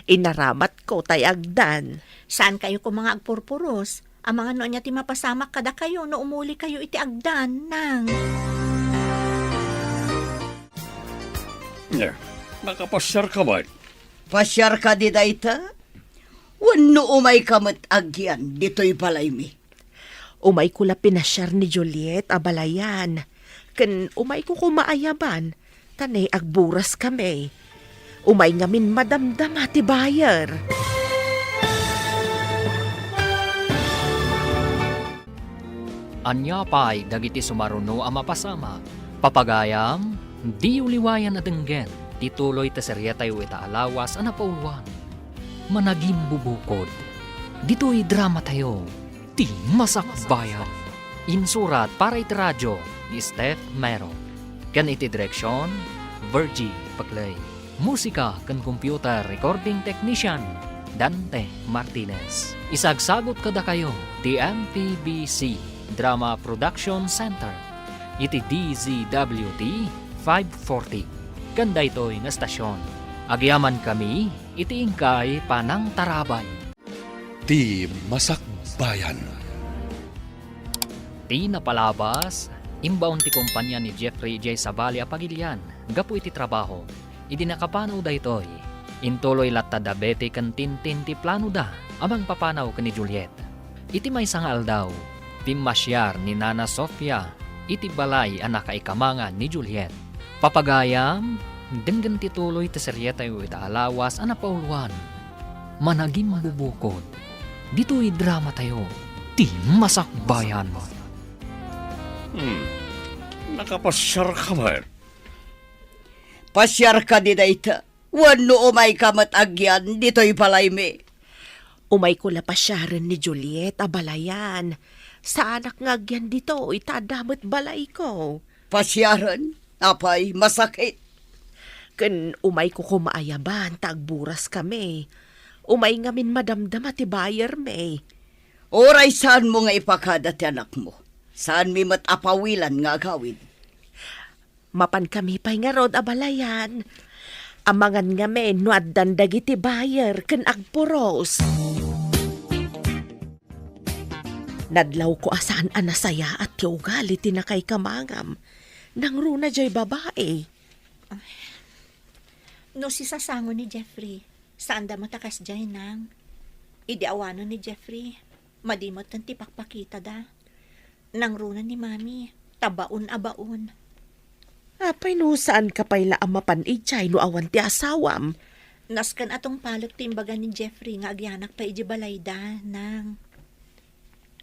Inaramatko tay agdan. Saankayo koma nga agpurpuros? Amangan no ania ti mapasamak kadakayo no umulikayo iti agdan, nang. Nya, nakapasiarka met? Pasiarka di dayta? Wenno umayka met agyan ditoy balaymi? Umayko la pinasiar ni Juliet a balayan, ken umayko koma ayaban, ta ne agburaskami. Umay ngamin madamdama ti buyer. Ania pay dagiti sumaruno a mapasamak? Papagayam, diyo liwayan a denggen ti tuloy ti serietayo ita a lawas a napauluan, Managimbubukod. Ditoy dramatayo, Ti Masakbayan. Insurat para iti radio ni Steph Mero. Ken iti direksion, Virgie Paclay. Musika ken computer recording technician, Dante Martinez. Isagsagut kadakayo ti M P B C Drama Production Center iti D Z W T five forty. Ken daytoy nga estasion, agyamankami iti inkay panangtarabay. Ti Masakbayan. Ti napalabas, imbaon ti kompania ni Jeffrey J. Sabali a pagilian gapu iti trabaho. Idi nakapanaw daytoy, intuloy latta da Betty ken Tintin ti planoda a mangpapanaw ken ni Juliet. Iti maysa nga aldaw, pimmasiar ni Nana Sofia iti balay a nakaikamangan ni Juliet. Papagayam, denggen ti tuloy ti serietayo ita a lawas a napauluan, Managimbubukod. Ditoy dramatayo, Ti Masakbayan. Hmm, nakapasiarka met? Pasiarka di dayta? Wenno umayka met agyan ditoy balaymi? Umayko la pasiaren ni Juliet a balayan. Saanak nga agyan ditoy ta adda met balayko. Pasiaren? Apay, masakit. Ken umayko koma ayaban ta agburaskami. Umay ngamin madamdama ti buyermi. Uray saanmo nga ipakada ti anakmo. Saanmi met a pawilan nga agawid. Mapankami pay ngarud a balayan. Amangan ngamin no addan dagiti buyer ken agpuros. Nadlawko a saan a nasayaat ti ugali ti nakaikamangam. Nangruna jay babai. No sisasango ni Jeffrey, saanda met a kasdiay, nang. Idi awanen ni Jeffrey, madi metten ti pakpakitada. Nangruna ni Mami, ta baon a baon. Apay no saanka pay la a mapan idiay no awan ti asawam? Nasken a tungpalek ti imbaga ni Jeffrey nga agyanak pay idiay balayda, Nang.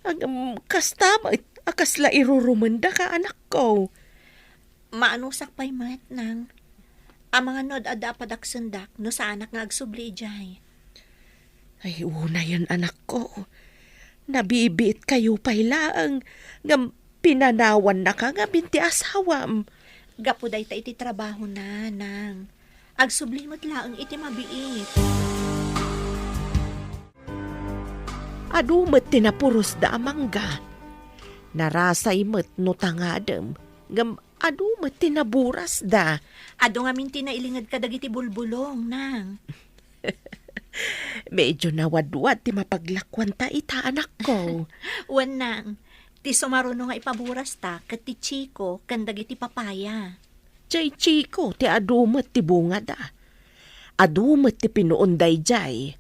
Agam, kasta met a kasla irurumendaka, anakko. Maanusak pay met, Nang. Amangan no ad-adda a padaksendak no saanak nga agsubli idiay. Ay, unayen, anakko. Nabibiitkayo pay laeng, ngem pinanawannaka ngamin ti asawam. Gapu dayta iti trabahona, Nang. Agsubli met laeng iti mabiit. Adu met ti napurosda a mangga. Narasay met no tangadem, ngem adu met ti naburasda. Adu ngamin ti nailinged kadagiti bulbulong, Nang. Medyo nawadwad ti mapaglakuanta ita, anakko. Wen, Nang, ti sumaruno nga ipaburasta ket ti chiko ken dagiti papaya. Jay chiko ti adu met ti bungada. Adu met ti pinuon dayjay.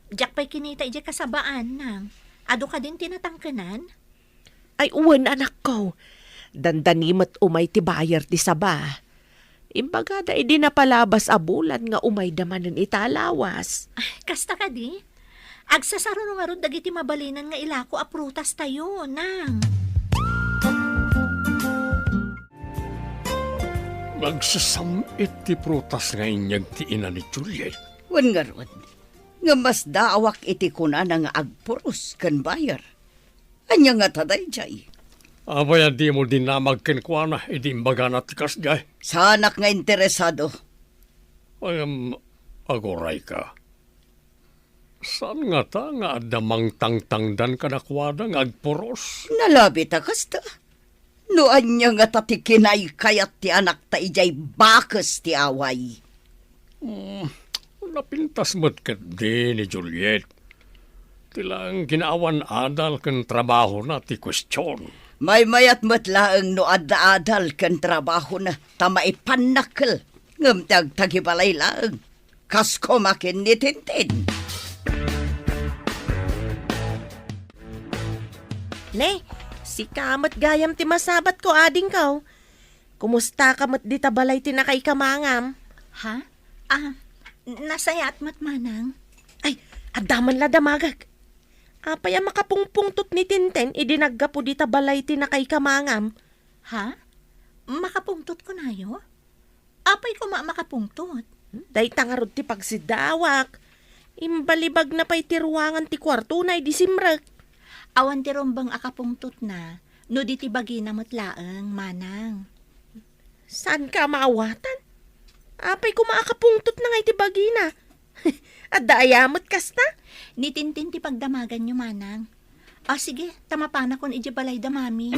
Diak pay kinita idiay kasabaan, Nang. Adu kadin ti natangkenan? Ay, wen, anakko. Dandani met umay ti buyer ti saba. Imbagada idi napalabas a bulan nga umayda manen ita a lawas. Ay, kasta kadi? Agsasaruno ngarud dagiti mabalinan nga ilako a prutastayo, Nang. Nagsasam-it ti prutas nga inyeg ti ina ni Juliet. Wen ngarud, nga masdaawak iti kunana nga agpuros ken buyer. Ania ngata daydiay? Apay a dimo dinamag kenkuana idi imbagana ti kasdiay? Saanak nga interesado. Ngem, agurayka. Saan ngata nga adda mangtangtangdan kadakuada nga agpuros? Nalabi ta kasta. No ania ngata ti kinaykayat ti anakta idiay bakes ti away. Hmm, napintas met ketdi ni Juliet. Ti laeng kinaawan adal ken trabahona ti kuestion. Maymayat met laeng no adda adal ken trabahona ta maipannakkel ngem ti agtagibalay laeng. Kas kumakin ni Tintin. Ne, sika met gayam ti masabatko, adingko. Kumusta ka met dita balay ti nakaikamangam? Ha? Ah, nasayaat met, manang. Ay, adda man la damagek. Apay a makapungpungtot ni Tintin idi naggapu dita balay ti nakaikamangam? Ha? Makapungtot kunayo? Apay koma a makapungtot? Dayta ngarud ti pagsiddaawak. Imbalibagna pay ti ruangan ti kuartona idi simrek. Awan ti rumbeng a kapungtotna no di ti bagina met laeng, manang. Saanka a maawatan? Apay koma a kapungtotna nga iti bagina? Adda aya met kasta? Ni Tintin ti pagdamaganyo, manang. Ah, sige, ta mapanakon idiay balay da mami.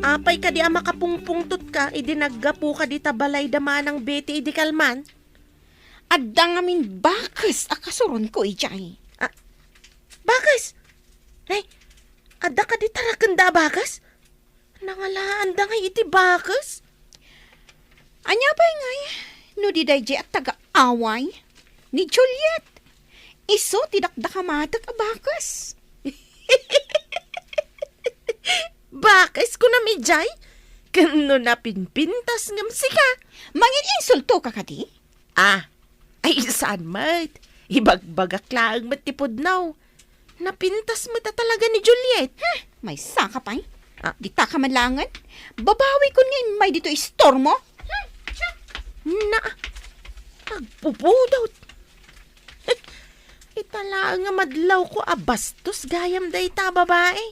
Apay kadi a makapungpungtotka idi naggapuka dita balay da manang Betty idi kalman? Adda ngamin bakes a kasuronko idiay. Ah, bakes? Ay, adda kadi tarakenda a bakes? Nangalaanda ngay iti bakes? Ania pay ngay no di daydiay a taga-away ni Juliet? Isu ti dakdakamatek a bakes. Bakes kunam idiay? Ken no napinpintas ngem sika? Mangin-insultoka kadi? Ah, ay, saan met. Ibagbagak laeng met ti pudno. Napintas met a talaga ni Juliet. Hmm, maysaka pay. Ah. Dita ka man laengen. Babawikon nga immay ditoy istormo. Hmm, siya. Na, agpupudot. Ita laeng nga madlawko a bastos gayam dayta a babae.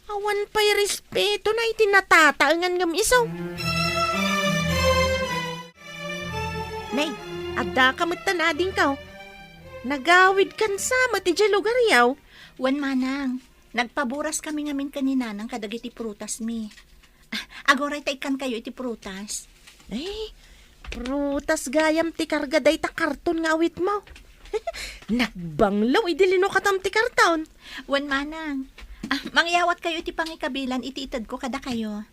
Awan pay respetona iti natataengan ngem isu. Nay, adda ka met ta nadingkaw. Nagawidkan sa met idiay lugaryo. Wen, manang, nagpaburas kami ngamin ken ni nanang kadagiti prutasmi. Ah, aguray ta ikkankayo iti prutas. Ay, prutas gayam ti karga dayta karton nga awitmo. Nagbanglo idi linukatam ti karton. Wen, manang. Ah, mangyawatkayo iti pangikabilan iti itedko kadakayo.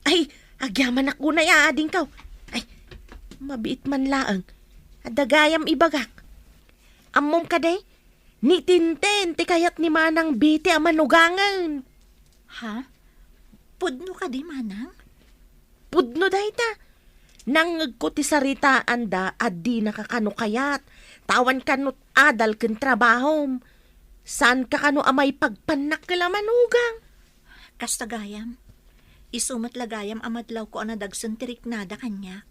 Ay, agyamanak unay a adingkaw. Ay, mabiit man laeng. Adda gayam ibagak. Ammom kadi? Ni Tintin ti kayat ni Manang Betty a manugangen. Ha? Pudno kadi, Manang? Pudno dayta. Nangngegko ti saritaanda a dinaka kano kayat. Awan kano adal ken trabahom. Saanka kano a maipagpannak ken a manugang. Kasta gayam. Isu met la gayam a madlawko a nadagsen ti riknada kaniak.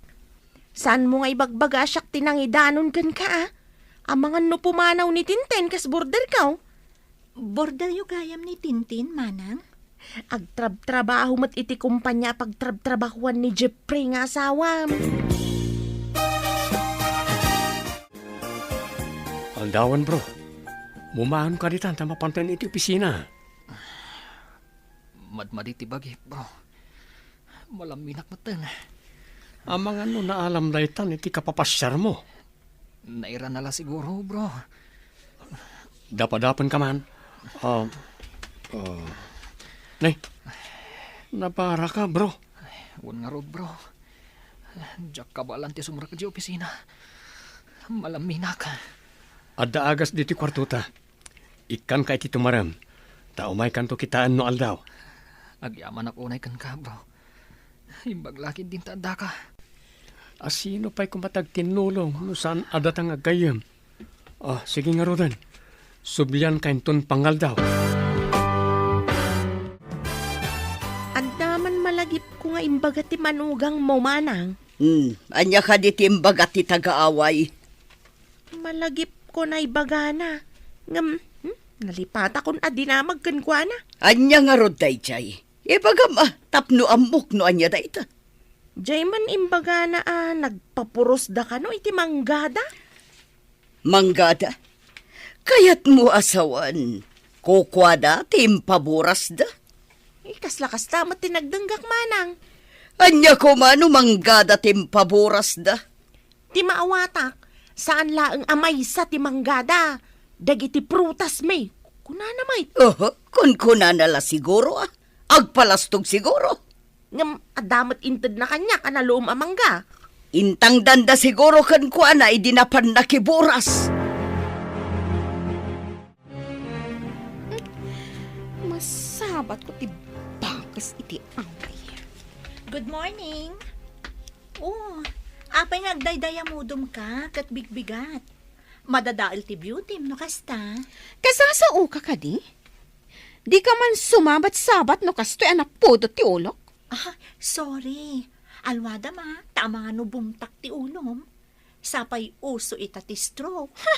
Saanmo nga ibagbaga a siak ti nangidanon kenka, a? Amangan no pumanaw ni Tintin kas borderko. Borderyo gayam ni Tintin, Manang? Agtrabtrabaho met iti kompania a pagtrabtrabahoan ni Jeffrey nga asawam. Aldawan, bro. Mumaon ka ditan ta mapanten iti opisina. Madmadi ti bagik, bro. Malaminak metten. Amangan no naalam daytan iti kapapasiarmo. Nairana la siguro, bro. Dapadapen ka man. Ah, ah. Nay, nabaraka, bro. Wen ngarud, bro. Diak kabaelan ti sumrek idiay opisina. Malaminak. Adda agas ditoy kuartota. Ikkanka iti tumarem, ta umaykanto kitaen no aldaw. Agyamanak unay kenka, bro. Imbag la ketdin ta addaka. A, sino pay koma ti agtinnulong no saan a datang aggayyem? Ah, sige ngaruden. Sublianka inton pangaldaw. Adda man malagipko nga imbaga ti manugangmo, Manang. Hmm, ania kadi ti imbaga ti tagaaway? Malagipko nga ibagana. Ngem, hmm, nalipatakon a dinamag kenkuana. Ania ngarud daydiay? Ibagam a, tapno ammok no ania dayta. Diay man imbagana a nagpapurosda kano iti manggada? Manggada? Kayatmo a sawen, kukuada ti impaburasda? Eh, kasla kasta met ti nagdenggak, Manang. Ania koma no manggada ti impaburasda? Ti maawatak, saan laeng a maysa ti manggada dagiti prutasmi, kunana met. Oho, kunkunana la siguro, a. Agpalastog siguro. Ngem adda met intedna kaniak a naluom a mangga. Intangdanda siguro kenkuana idi napan nakiburas. Masabatko ti bakes iti away. Good morning. Oh, apay nga agdaydayamudom ka ket bigbigat? Madadael ti beautym no kasta. Kasasaoka kadi? Dika man sumabat-sabat no kastoy a napudot ti ulok. Ah, sorry. Alwadam a, ta amangan no bumtak ti ulom. Sapay uso ita ti stroke. Ha!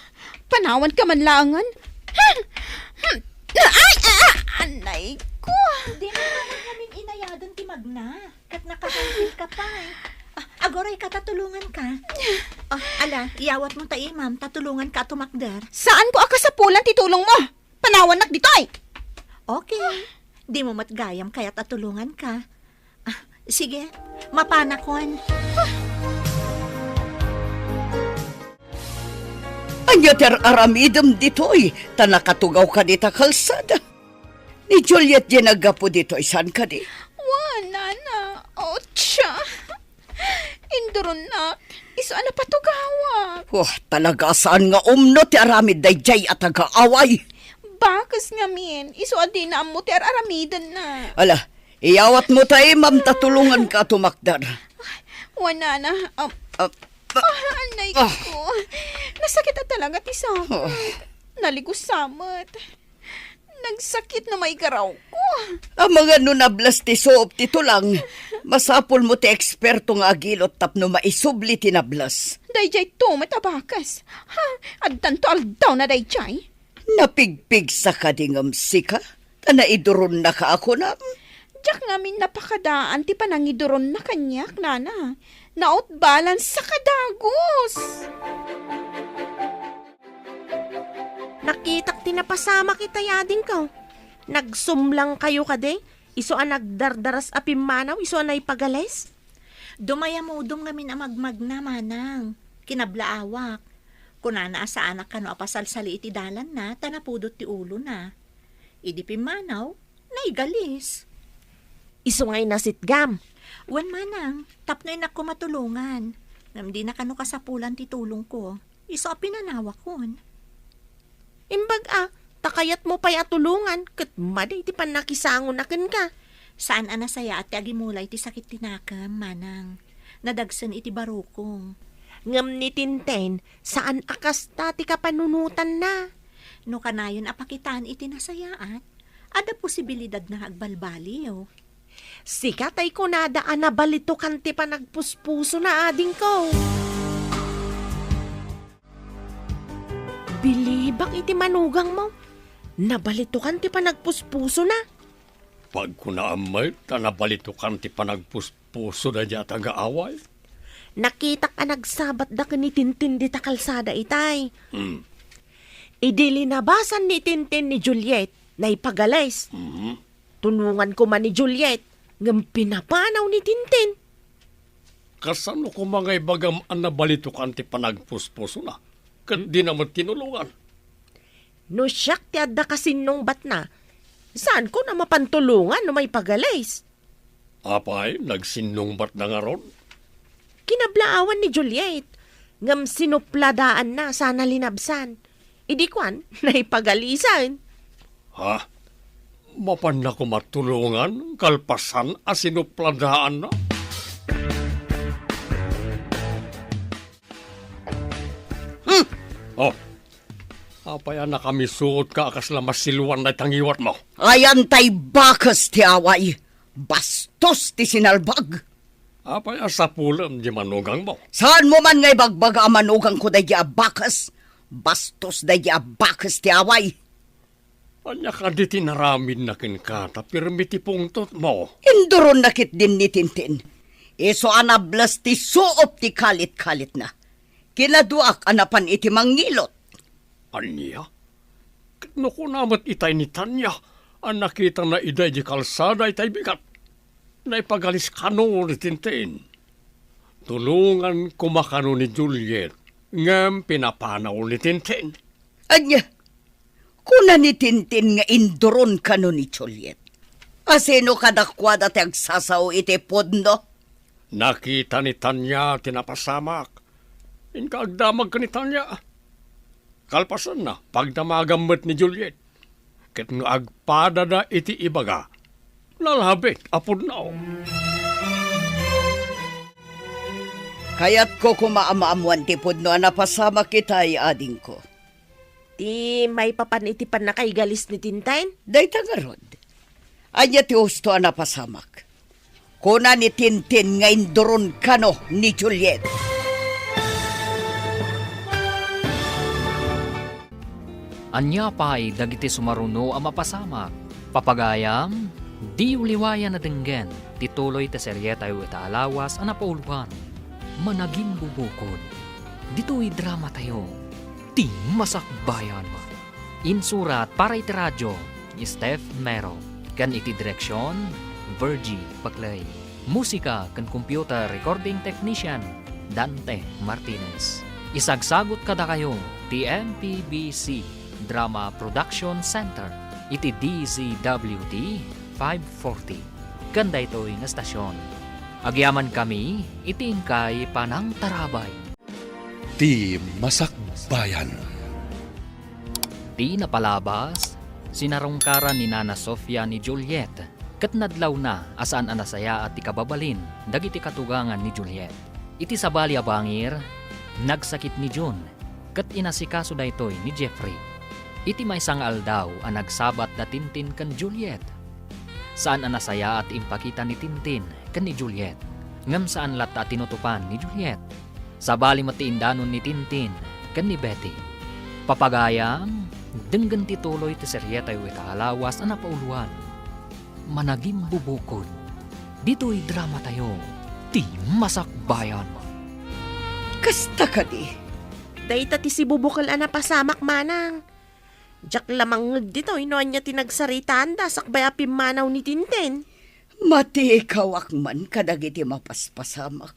Panawanka man laengen. Ha! Hmm. Ay! Ah! Ah! Anay ko! Di man ngamin inayaden ti magna. Ket nakasangpil ka pay. Ah, aguray ka ta tulongan ka. Ah, ala, iyawat mo ta imam ta tulongan ka a tumakder. Saan ko a kasapulan ti tulong mo? Panawannak ditoy! Okay. Di mo met gayam kayat a tulongan ka. Ah, sige, mapanakon. Ania ti ar-aramidem ditoy, ta nakatugaw ka dita kalsada? Ni Juliet diay naggapu ditoy, saan kadi? Wen, nana. Otsa. Induronnak. Isu a napatugawak. Wah, talaga saan nga umno ti aramid daydiay a tagaaway. Bakes ngamin, isu a dina ammo ti ar-aramidenna. Ala, iyawat mo ta imam ta tulongan ka a tumakder. Wen, nana. Um, Ah, ah, anay ko. Nasakit a talaga ti sapot. Ah. Naligusa met. Nagsakit no maigaraw ko. Amangan no nables ti suop ti tulang, masapul mo ti eksperto nga agilot tapno maisubli ti nables. Daydiay to met a bakes. Ha, addanto aldaw na daydiay. Napigpigsa kadi ngem sika? Ta naiduronnaka a kunam? Diak ngamin napakadaan ti panangiduronna kaniak, nana. Nautbalansa ka dagus. Nakitak ti napasamak itay, adingko. Nagsumlang kayo kadi? Isu a nagdardaras a pimmanaw, isu a naipagalis? Dumayamudom ngamin a magmagna, manang. Kinablaawak. Kunana a saanak kano a pasalsali iti dalanna, ta napudot ti ulona. Idi pimmanaw, naigalis. Isu nga inasitgam. Wen, manang, tapno innak ko matulongan. Ngem dina kano kasapulan ti tulongko. Isu a pinanawakon. Imbag a, ta kayatmo pay a tulongan ket madi ti pannakisangona kenka. Saan a nasayaat ti agimula iti sakit ti nakem, manang. Nadagsen iti barukong. Ngem ni Tintin, saan a kasta ti kapanunotanna. No kanayon a pakitaan iti nasayaat, adda posibilidadna nga agbalbaliw. Sika tay kunada a nabalitukan ti panagpuspusona, adingko. Bilibak iti manugangmo. Nabalitukan ti panagpuspusona. Pagkunaam met ta nabalitukan ti panagpuspuso daydiay a taga-away. Nakitak a nagsabatda ken ni Tintin dita kalsada itay. Hmm. Idi linabasan ni Tintin ni Juliet, naipagalis. Mhm. Tulongan koma ni Juliet, ngem pinapanaw ni Tintin. Kasano koma nga ibagam a nabalitukan ti panagpuspusona? Ket dina met tinulongan? No siak ti adda kasinnungbatna, saanko a mapan tulongan no maipagalis? Apay, nagsinnungbatna ngarud? Kinablaawan ni Juliet, ngem sinupladaanna sana linabsan. Idi kuan, naipagalisan. Ha? Mapanna koma tulongan kalpasan a sinupladaanna? Hmm. Oh. Apay a nakamisuotka a kasla masiluan dayta ngiwatmo? Ayan tay bakes ti away. Bastos ti sinalbag. Apay a sapulem ti manugangmo? Saanmo man nga ibagbaga a manugangko daydi a bakes? Bastos daydi a bakes ti away. Ania kadi ti naramidna kenka ta pirmi ti pungtotmo? Induronna ketdin ni Tintin. Isu a nables ti suop ti kalit-kalitna. Kinaduak a napan iti mangngilot. Ania? Ket no kuna met itay ni Tanya a nakitana idiay di kalsada itay bigat, naipagalis kano ni Tintin? Tulongan koma kano ni Juliet, ngem pinapanaw ni Tintin. Ania? Kuna ni Tintin nga induron kano ni Juliet. A sino kadakuada ti agsasao iti pudno? Nakita ni Tanya ti napasamak. Inka agdamag ken ni Tanya. Kalpasanna, pagdamagam met ni Juliet. Ket no agpadada iti ibaga, nalabit a pudno. Kayatko koma a maammoan ti pudno a napasamak itay, adingko. Ti maipapan iti pannakaigalis ni Tintin? Dayta ngarud. Ania ti husto a napasamak? Kuna ni Tintin nga induron kano ni Juliet. Ania pay dagiti sumaruno a mapasamak? Papagayam, diyo liwayan a denggen ti tuloy ti serietayo ita a lawas a napauloan, Managimbubukod. Ditoy dramatayo, Ti Masakbayan. Insurat para iti radio ni Steph Mero, ken iti direksion, Virgie Paclay. Musika ken computer recording technician, Dante Martinez. Isagsagut kadakayo ti M P B C Drama Production Center iti D Z W T five forty ken daytoy nga estasion. Agyamankami iti inkay panangtarabay. Ti Masakbayan. Ti napalabas, sinarungkaran ni Nana Sofia ni Juliet, ket nadlawna a saan a nasayaat ti kababalin dagiti katugangan ni Juliet. Iti sabali a bangir, nagsakit ni June, ket inasikaso daytoy ni Jeffrey. Iti maysa nga aldaw a nagsabat da Tintin ken Juliet, saan a nasayaat ti impakita ni Tintin ken ni Juliet, ngem saan latta a tinutopan ni Juliet. Sabali met ti indanon ni Tintin ken ni Betty. Papagayam, denggen ti tuloy ti serietayo ita a lawas a napauloan, Managimbubukod. Ditoy dramatayo, Ti Masakbayan. Kasta kadi? Dayta ti sibubukel a napasamak, manang. Diak la mangngeg ditoy no ania ti nagsaritaanda sakbay a pimmanaw ni Tintin. Matikawak man kadagiti mapaspasamak.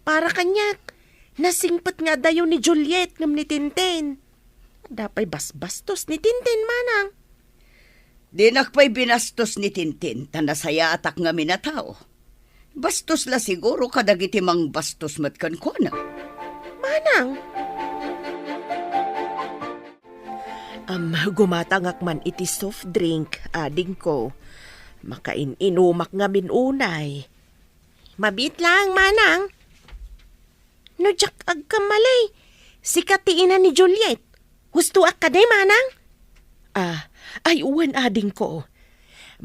Para kaniak, nasingpet nga adayo ni Juliet ngem ni Tintin. Adda pay basbastos ni Tintin, manang. Dinak pay binastos ni Tintin ta nasayaatak ngamin a tao. Bastos la siguro kadagiti mangbastos met kenkuana. Manang! Am, gumatangak man iti soft drink, adingko. Makain-inumak ngamin unay. Mabiit lang, manang. No diak agkamali, sika ti ina ni Juliet. Hustoak kadi, manang? Ah, ay wen, adingko.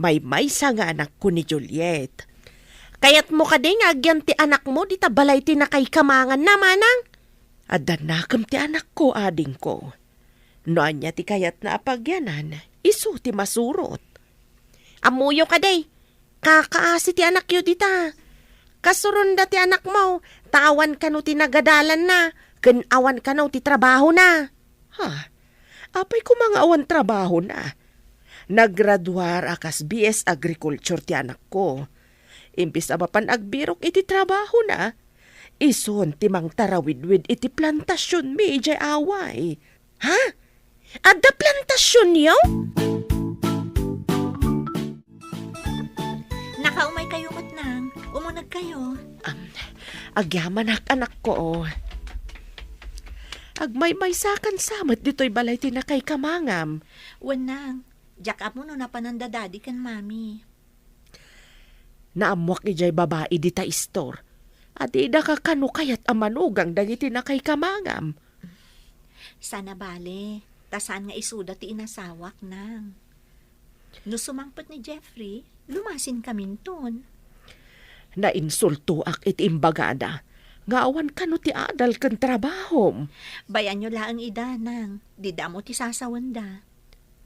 Maymaysa nga anakko ni Juliet. Kayatmo kadi nga agyan ti anakmo dita balay ti nakaikamanganna, manang? Adda nakem ti anakko, adingko. No ania ti kayatna a pagyanan, isu ti masurot. Ammoyo kadi, kakaasi ti anakyo dita. Kasuronda ti anakmo, ta awan kano ti nagadalanna, ken awan kano ti trabahona. Ha? Apay koma nga awan trabahona? Nagraduar a kas B S Agriculture ti anakko. Imbes a mapan agbirok iti trabahona, isun ti mangtarawidwid iti plantasionmi idiay away. Ha? Adda plantasionyo? Nakaumay kayo met, Nang. Umuneg kayo. Am, agyamanak, anakko. Agmaymaysakan sa met ditoy balay ti nakaikamangam. Wen, Nang. Diak ammo no napanan da Daddy ken Mami. Naammoak idiay babai dita istor. Adda ka kano kayat a manugang dagiti nakaikamangam. Sana bale, ta saan nga isuda ti inasawak, Nang. No sumangpet ni Jeffrey, lumasinkaminton. Nainsultoak iti imbagada nga awan kano ti adal ken trabahom. Bayanyo laeng ida, Nang. Dida ammo ti sasawenda.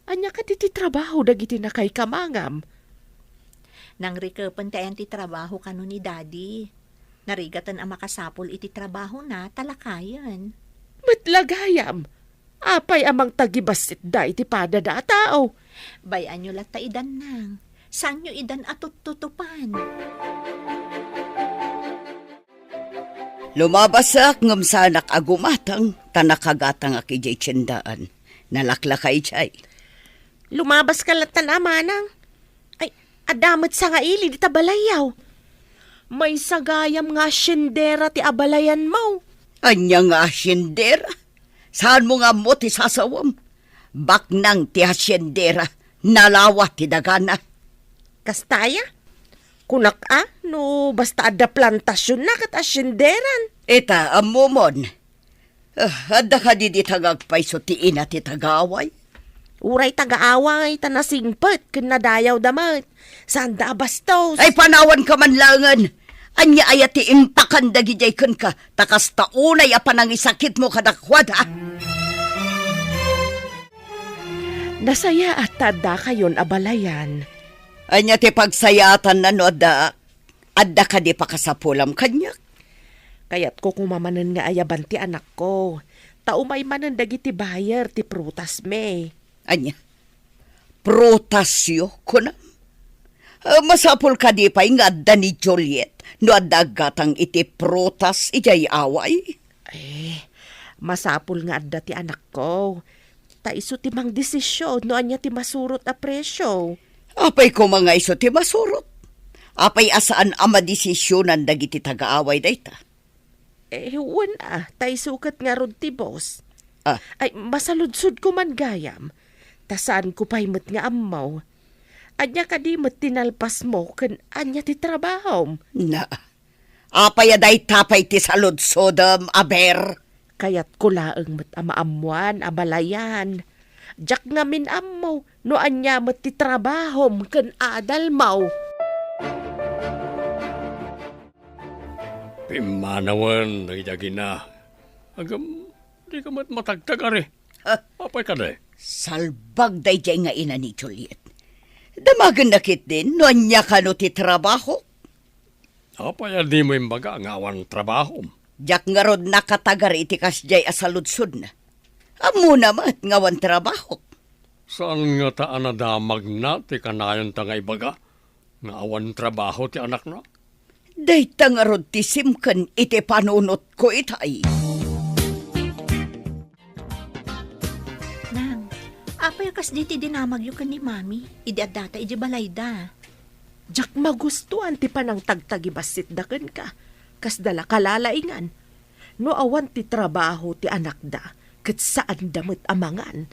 Ania kadi ti trabaho dagiti nakaikamangam? Nangrikepen ti ayan ti trabaho kano ni Daddy. Narigaten a makasapul iti trabahona ta lakayen. Met la gayam, apay a mangtagibassit da iti padada a tao? Bay-anyo latta idan, Nang. Saanyo idan a tuttutupan. Lumabasak ngem saanak a gumatang, ta nakagatangak idiay tiendaan. Nalaklaka idiay. Lumabaska latta, manang. Ay, adda met sangaili dita balayyo. Maysa gayam nga asyendera ti abalayanmo. Ania nga asyendera? Saanmo nga ammo ti sasawem? Baknang ti asyendera, nalawa ti dagana. Kasta aya? Kunak a, no basta adda plantasionna ket asyenderan. Ita, ammomon. Ah, adda kadi dita nga agpayso ti ina ti tagaaway? Uray tagaaway, ta nasingpet ken nadayawda met. Saanda a bastos. Ay, panawanka man laengen. Ania aya ti impakan dagidiay kenka, ta kasta unay a panangisakitmo kadakuada? Nasayaat ta addakayon a balayan. Ania ti pagsayaatanna no adda, adda kadi pakasapulam kaniak? Kayatko koma manen nga ayaban ti anakko, ta umay manen dagiti buyer ti prutasmi. Ania? Prutasyo, kunam? Ah, masapul kadi pay nga adda ni Juliet no adda aggatang iti prutas idiay away? Eh, masapul nga adda ti anakko. Ta isu ti mangdesisyon no ania ti masurot a presyo. Apay koma nga isu ti masurot? Apay a saan a madesisionan dagiti tagaaway dayta? Eh, wen a, ta isu ket ngarud ti boss. Ah. Ay, masaludsodko man gayam. Ta saanko pay met nga ammo. Ania kadi met ti nalpasmo ken ania ti trabahom? Na, apay a dayta pay ti saludsodem, aber? Kayatko laeng met a maammoan a balayan. Diak ngamin ammo no ania met ti trabahom ken adalmo. Pimmanawen daydiay nga ina. Agam, dika met matagtagari. Ha? Apay kadi? Salbag daydiay nga ina ni Juliet. Damagenna ketdin no ania kano ti trabaho. Apay a dimo imbaga nga awan trabahom? Diak ngarud nakatagar iti kasdiay a saludsodna. Ammona met nga awan trabahok. Saan ngata a nadamagna ti kanayonta nga ibaga nga awan trabaho ti anakna? Dayta ngarud ti simken iti panunotko itay. Nang, apay a kasdi ti dinamagyo ken ni Mami idi addata idiay balayda? Diak magustuan ti panangtagtagibassitda kenka, kasda la kalalaingan. No awan ti trabaho ti anakda, ket saanda met a mangan.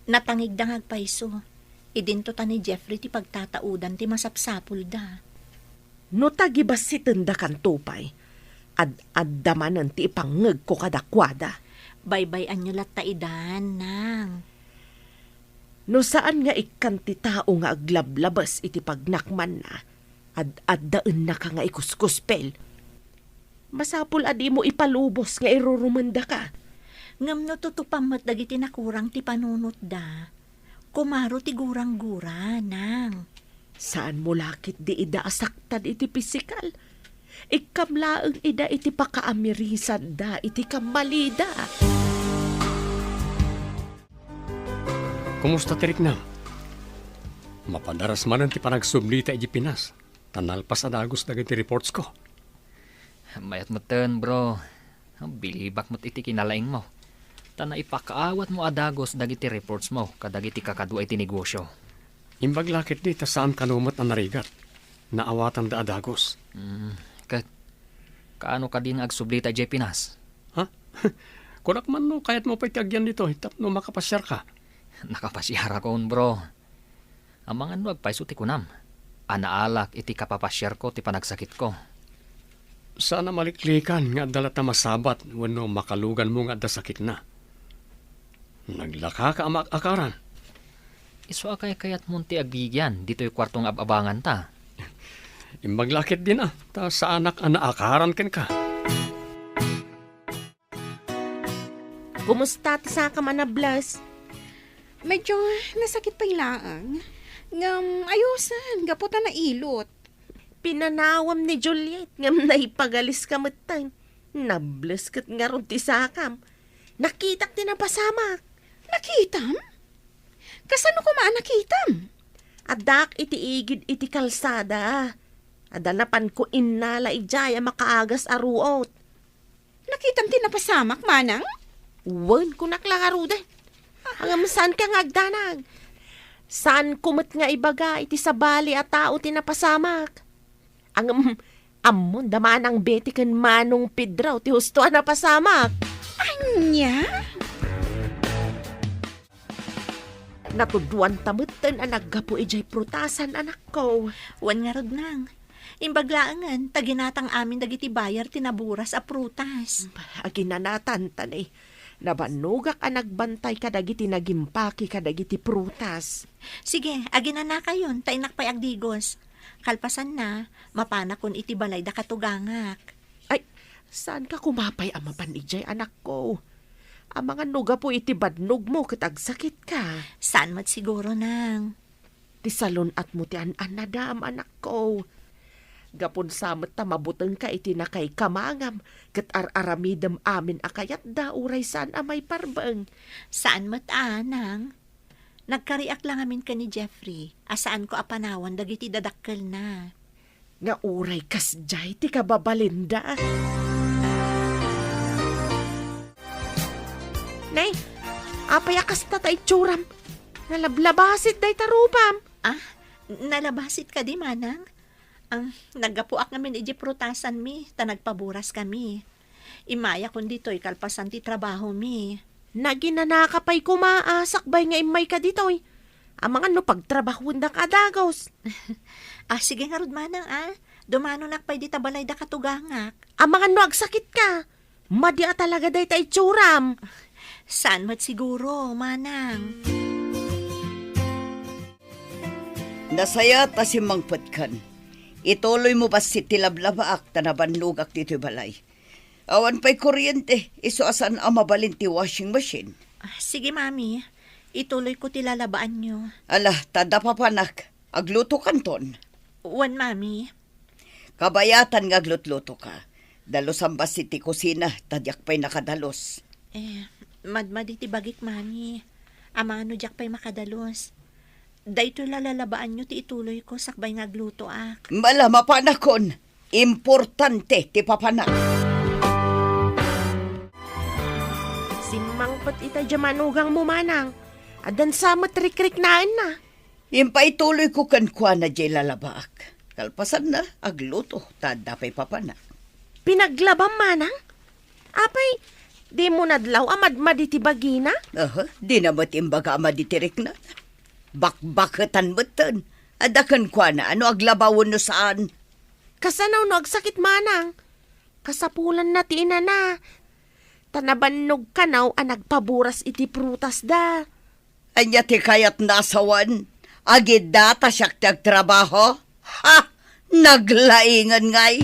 Natangigda nga agpayso. Idinto ta ni Jeffrey ti pagtataudan ti masapsapulda. No ta gibassitendakanto pay, ad-adda manen ti ipangngegko kadakuada. Baybay-anyo latta idan, Nang. No saan nga ikkan ti tao nga aglablabes iti pagnakmanna, ad-addaennaka nga ikuskuspel. Masapul a dimo ipalubos nga irurumendaka. Ngem no tutupam met dagiti nakurang ti panunotda, kumaro ti gurang-gura, Nang. Saanmo la ketdi ida a saktan iti pisikal. Ikkam laeng ida iti pakaamirisanda iti kammalida. Kumusta ti riknam? Mapadaras manen ti panagsublita iti Pinas, ta nalpas a dagus dagiti reportsko. Mayat metten, bro. Bilibak met iti kinalaingmo. Ta naipakaawatmo a dagus dagiti reportsmo kadagiti kakadua iti negosyo. Imbag la ketdi ta saan kano met a narigat. Naawatanda a dagus. Mm, ket, kaano kadi nga agsublita idiay Pinas? Ha? Kunak man no kayatmo pay ti agyan ditoy tapno makapasiarka. Nakapasiarakon, bro. Amangan no agpayso ti kunam a naalak iti kapapasiarko ti panagsakitko. Saan a maliklikan nga adda latta masabat wenno makaluganmo nga adda sakitna. Naglakaka a maak-akaran. Isu a kaykayatmon ti agigian ditoy kuarto nga ab-abanganta. Imbag la ketdin a, ta saanak a naakaran kenka. Kumusta ti sakam a nables? Medyo nasakit pay laeng. Ngem ayosen, gapu ta nailot. Pinanawam ni Juliet, ngem naipagaliska metten. Nables ket ngarud ti sakam. Nakitak ti napasamak. Nakitam? Kasano koma a nakitam? Addak iti igid iti kalsada. Adda napanko innala idiay a makaagas a ruot. Nakitam ti napasamak, manang? Wen, kunak la ngaruden. Ngem saanka nga agdanag. Saanko met nga ibaga iti sabali a tao ti napasamak. Ngem, ammon da Manang Betty ken Manong Pedro ti husto a napasamak. Ania? Natudloanta metten a naggapu idiay prutasan, anakko. Wen ngarud, Nang. Imbag laengen, ta ginatang amin dagiti buyer ti naburas a prutas. Aginanatanta ni. Nabannogak a nagbantay kadagiti nagimpake kadagiti prutas. Sige, aginanakayon, ta innak pay agdigos. Kalpasanna, mapanakon iti balay da katugangak. Ay, saanka koma pay a mapan idiay, anakko? Amangan no gapu iti badnogmo ket agsakitka. Saan met siguro, Nang. Ti salun-atmo ti an-annadam, anakko. Gapun sa met ta mabutengka iti nakaikamangam ket ar-aramidem amin a kayatda uray saan a maiparbeng. Saan met a, Nang. Nagkariak la ngamin ken ni Jeffrey a saanko a panawan dagiti dadakkelna. Nga uray kasdiay ti kababalinda. Nay, apay a kasta ta itsuram? Nalablabasit dayta rupam. Ah, nalabasit kadi, manang? Ah, naggapuak ngamin iti prutasanmi, ta nagpaburaskami. Immayakon ditoy kalpasan ti trabahomi. Naginanaka pay koma a sakbay nga immayka ditoy. Amangan no pagtrabahuendak a dagus. Ah, sige ngarud, manang, ah. Dumanonak pay dita balay da katugangak. Amangan no agsakitka. Madi a talaga dayta itsuram. Saan met siguro, manang? Nasayaat a simmangpetkan. Ituloymo bassit ti lablabaak ta nabannogak ditoy balay. Awan pay kuryente, isu a saan a mabalin ti washing machine. Ah, sige, Mami. Ituloyko ti lalabaanyo. Ala, ta adda papanak. Aglutokanton. Wen, Mami. Kabayatan nga aglutlutoka. Dalusan bassit ti kusina, ta diak pay nakadalus. Eh, madmadi ti bagik, Mami. Amangan no diak pay makadalus. Daytoy la lalabaanyo ti ituloyko sakbay nga aglutoak. Ala, mapanakon. Importante ti papanak. Simmangpet ita diay manugangmo, manang. Addan sa met rikriknaenna. Impaituloyko kenkuana diay lalabaak. Kalpasanna, agluto, ta adda pay papanak. Pinaglabam, manang? Apay, Dimo nadlaw a madmadi ti bagina? Aha, dina met imbaga a madi ti rikna. Bakbaketan metten. Adda kenkuana no aglabaw wenno saan. Kasano no agsakit manang? Kasapulanna ti inana. Ta nabannog kano a nagpaburas iti prutasda. Ania ti kayatna a sawen? Agidda ta siak ti agtrabaho? Ha! Naglaingan ngay!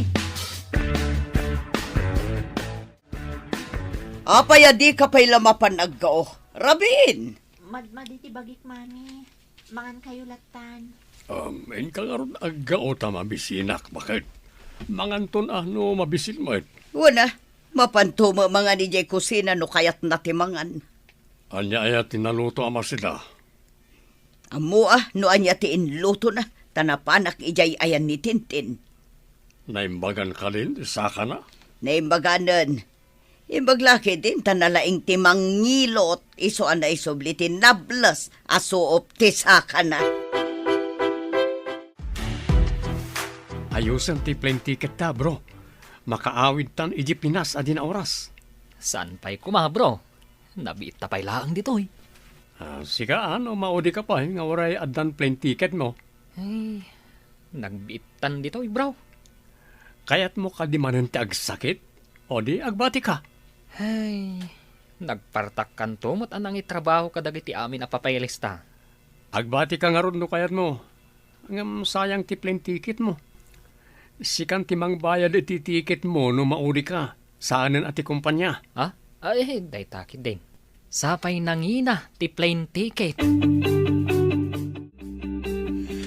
Apay a dika pay la mapan aggao? Rabin! Madmadi ti bagik, Mami. Mangan kayo lattan. Um, inka ngarud aggao ta mabisinak, baket. Manganton a no mabisin met. Wen a, mapanto met mangan idiay kusina no kayatna ti mangan. Ania aya ti naluto a masida? Ammo a no ania ti inlutona, ta napanak idiay ayan ni Tintin. Naimbagan kadin ti sakana? Naimbaganen. Imbag la ketdin ta nalaing ti mangilot, isu a naisubli ti nables a suop ti sakana. Ayusen ti plane ticket ta, bro. Makaawidtan idiay Pinas a dina oras. Saan pay koma, bro? Nabiitta pay laeng ditoy. Ah, sika, ano, maudi ka pay nga uray addan plane ticket mo? Ay, nagbiittan ditoy, bro. Kayatmo kadi manen ti agsakit? O di, agbati ka. Ay, nagpartakkanto met a nangitrabaho kadagiti amin a papeles ta. Agbati ka ngarud no kayatmo. Ngem sayang ti plane ticket mo. Sikan ti mangbayad iti ticket mo no maudi ka. Saanen a ti kumpanya. Ha? Ay, dayta ketdin. Sapay nangina ti plane ticket.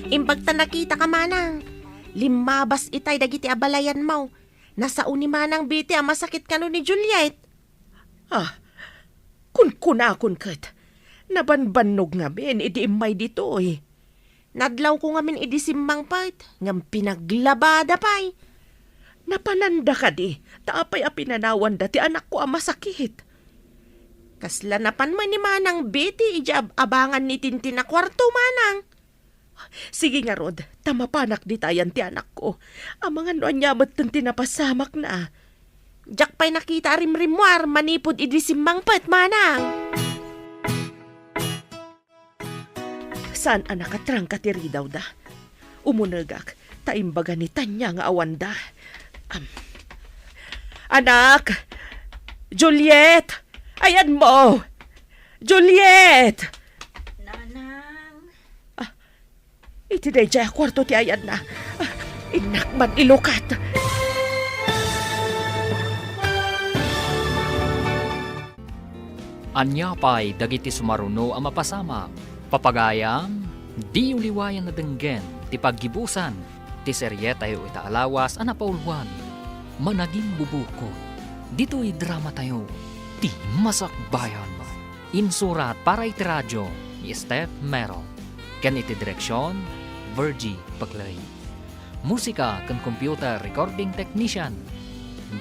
Imbag ta nakita ka manang. Limmabas itay dagiti abalayan mo. Nasao ni Manang Betty a masakit kano ni Juliet. Ah, kunkunakon ket, nabanbannog ngamin idi immay ditoy. Nadlawko ngamin idi simmangpet, ngem pinaglabada pay. Napananda kadi, ta apay a pinanawanda ti anakko a masakit? Kasla napan met ni Manang Betty idi ab-abangan ni Tintin a kuarto, manang. Sige ngarud, ta mapanak ditayan ti anakko. Amangan no ania metten ti napasamakna. Diak pay nakita a rimrimmuar manipud idi simmangpet, manang. Saan a nakatrangka ti ridawda. Umunegak, ta imbaga ni Tanya nga awanda. Am. Anak! Juliet! Ayanmo! Juliet! Nanang. Ah, iti daydiay a kuarto ti ayanna. Ah, innak man ilukat. Ania pay dagiti sumaruno a mapasamak? Papagayam, diyo liwayan a denggen ti paggibusan ti serietayo ita a lawas a napauluan, Managimbubukod. Ditoy dramatayo, Ti Masakbayan. Insurat para iti radio ni Steph Mero, ken iti direksion, Virgie Paclay. Musika ken computer recording technician,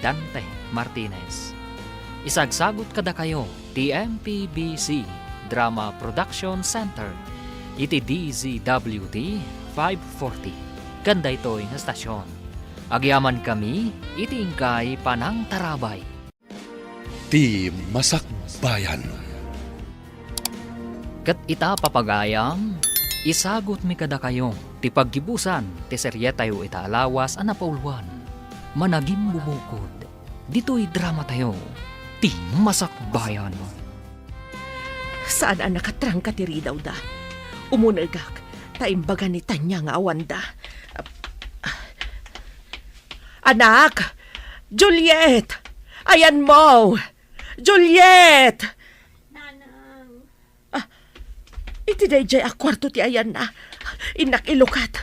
Dante Martinez. Isagsagut kadakayo ti M P B C Drama Production Center iti D Z W T five forty ken daytoy nga stasyon. Agyamankami iti inkay panangtarabay. Ti Masakbayan. Ket ita, papagayam, isagutmi kadakayo ti paggibusan ti serietayo ita a lawas a napauluan, Managimbubukod, ditoy dramatayo, Ti Masakbayan. Saan a nakatrangka ti ridawda. Umunegak, ta imbaga ni Tanya nga awanda. Anak! Juliet! Ayanmo! Juliet! Nanang. Ah, iti daydiay a kuarto ti ayanna. Innak ilukat.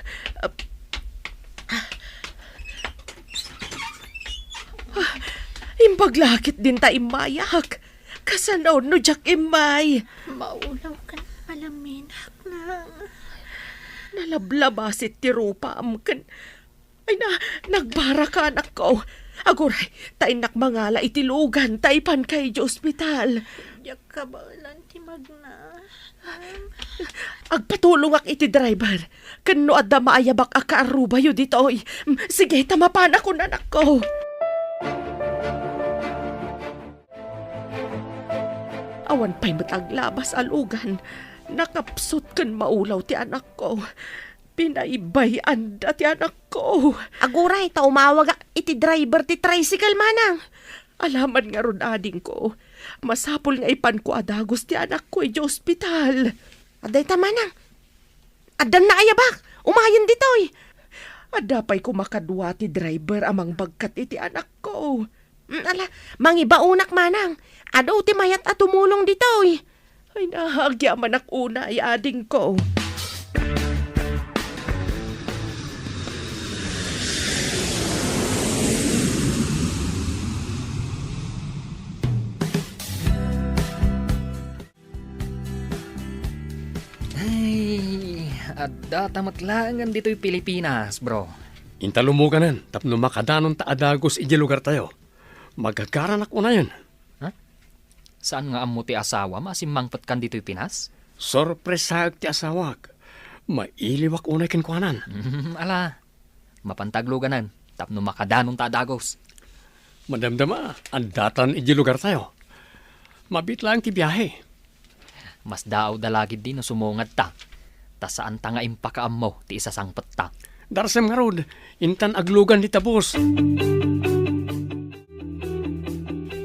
Ah, imbag la ketdin ta immayak. Kasano no diak immay? Maulaw ken malaminak, nang. Nalablabasit ti rupam ken Ay na, nagbaraka, anakko. Aguray, ta innak mangala iti lugan, ta ipanka iti ospital. Diak kabaelan ti magna. Agpatulongak iti driver. Ken no adda maayabak a kaarrubayo ditoy. Mm, sige, ta mapanakon, anakko. Awan pay met aglabas a lugan. Nakapsut ken maulaw ti anakko. Pinaibay-anda ti anakko. Aguray ta umawagak iti driver ti tricycle, manang. Alaman ngarud, adingko. Masapul nga ipanko a dagus ti anakko idiay ospital. Adda ita, manang. Addan naayabak. Umayen ditoy. Adda pay koma kadua ti driver a mangbagkat iti anakko. Mm, ala, mangibaonak, manang. Adu ti mayat a tumulong ditoy. Ay, naagyamanak unay, adingko. Ay, adda ta met laengen ditoy Pilipinas, bro. Inta lumuganan tapno makadanonta a dagus idiay lugartayo. Magagaranak unayen. Ha? Saan nga ammo ti asawam a simmangpetkan ditoy Pinas? Sorpresaek ti asawak. Mailiwak unay kenkuanan. Mm, ala, mapanta agluganan tapno makadanonta a dagus. Madamdama, addatan idiay lugartayo. Mabiit laeng ti biahe. Masdaawda la ketdi no sumungadta, ta saanta nga impakaammo ti isasangpetta. Darsem ngarud, intan aglugan dita bus.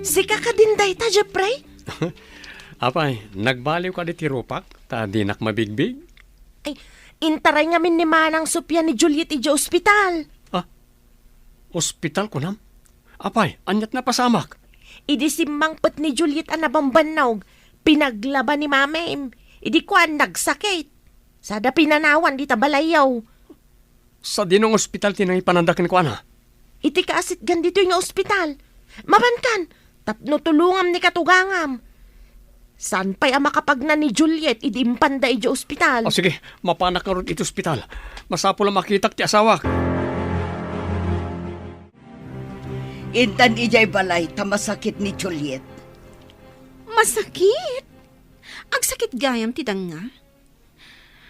Sika kadin dayta, Jeffrey? Apay, nagbaliw kadi ti rupak, ta dinak mabigbig? Ay, intaray ngamin ni Manang Sofia ni Juliet idiay ospital. Ah, ospital, kunam? Apay, ania't napasamak? Idi simmangpet ni Juliet a nabambannog, pinaglaba ni Mamim. Idi kuan, nagsakit. Sada pinanawan dita balayyo. Sadino nga ospital ti nangipananda kenkuana? Iti kaasitgan ditoy nga ospital. Mapankan, tapno tulongam ni katugangam. Saan pay a makapagna ni Juliet idi impanda idiay ospital? O sige, mapanak ngarud iti ospital. Masapul a makitak ti asawak. Intan idiay balay ta masakit ni Juliet. Masakit? Agsakit gayam ti danga?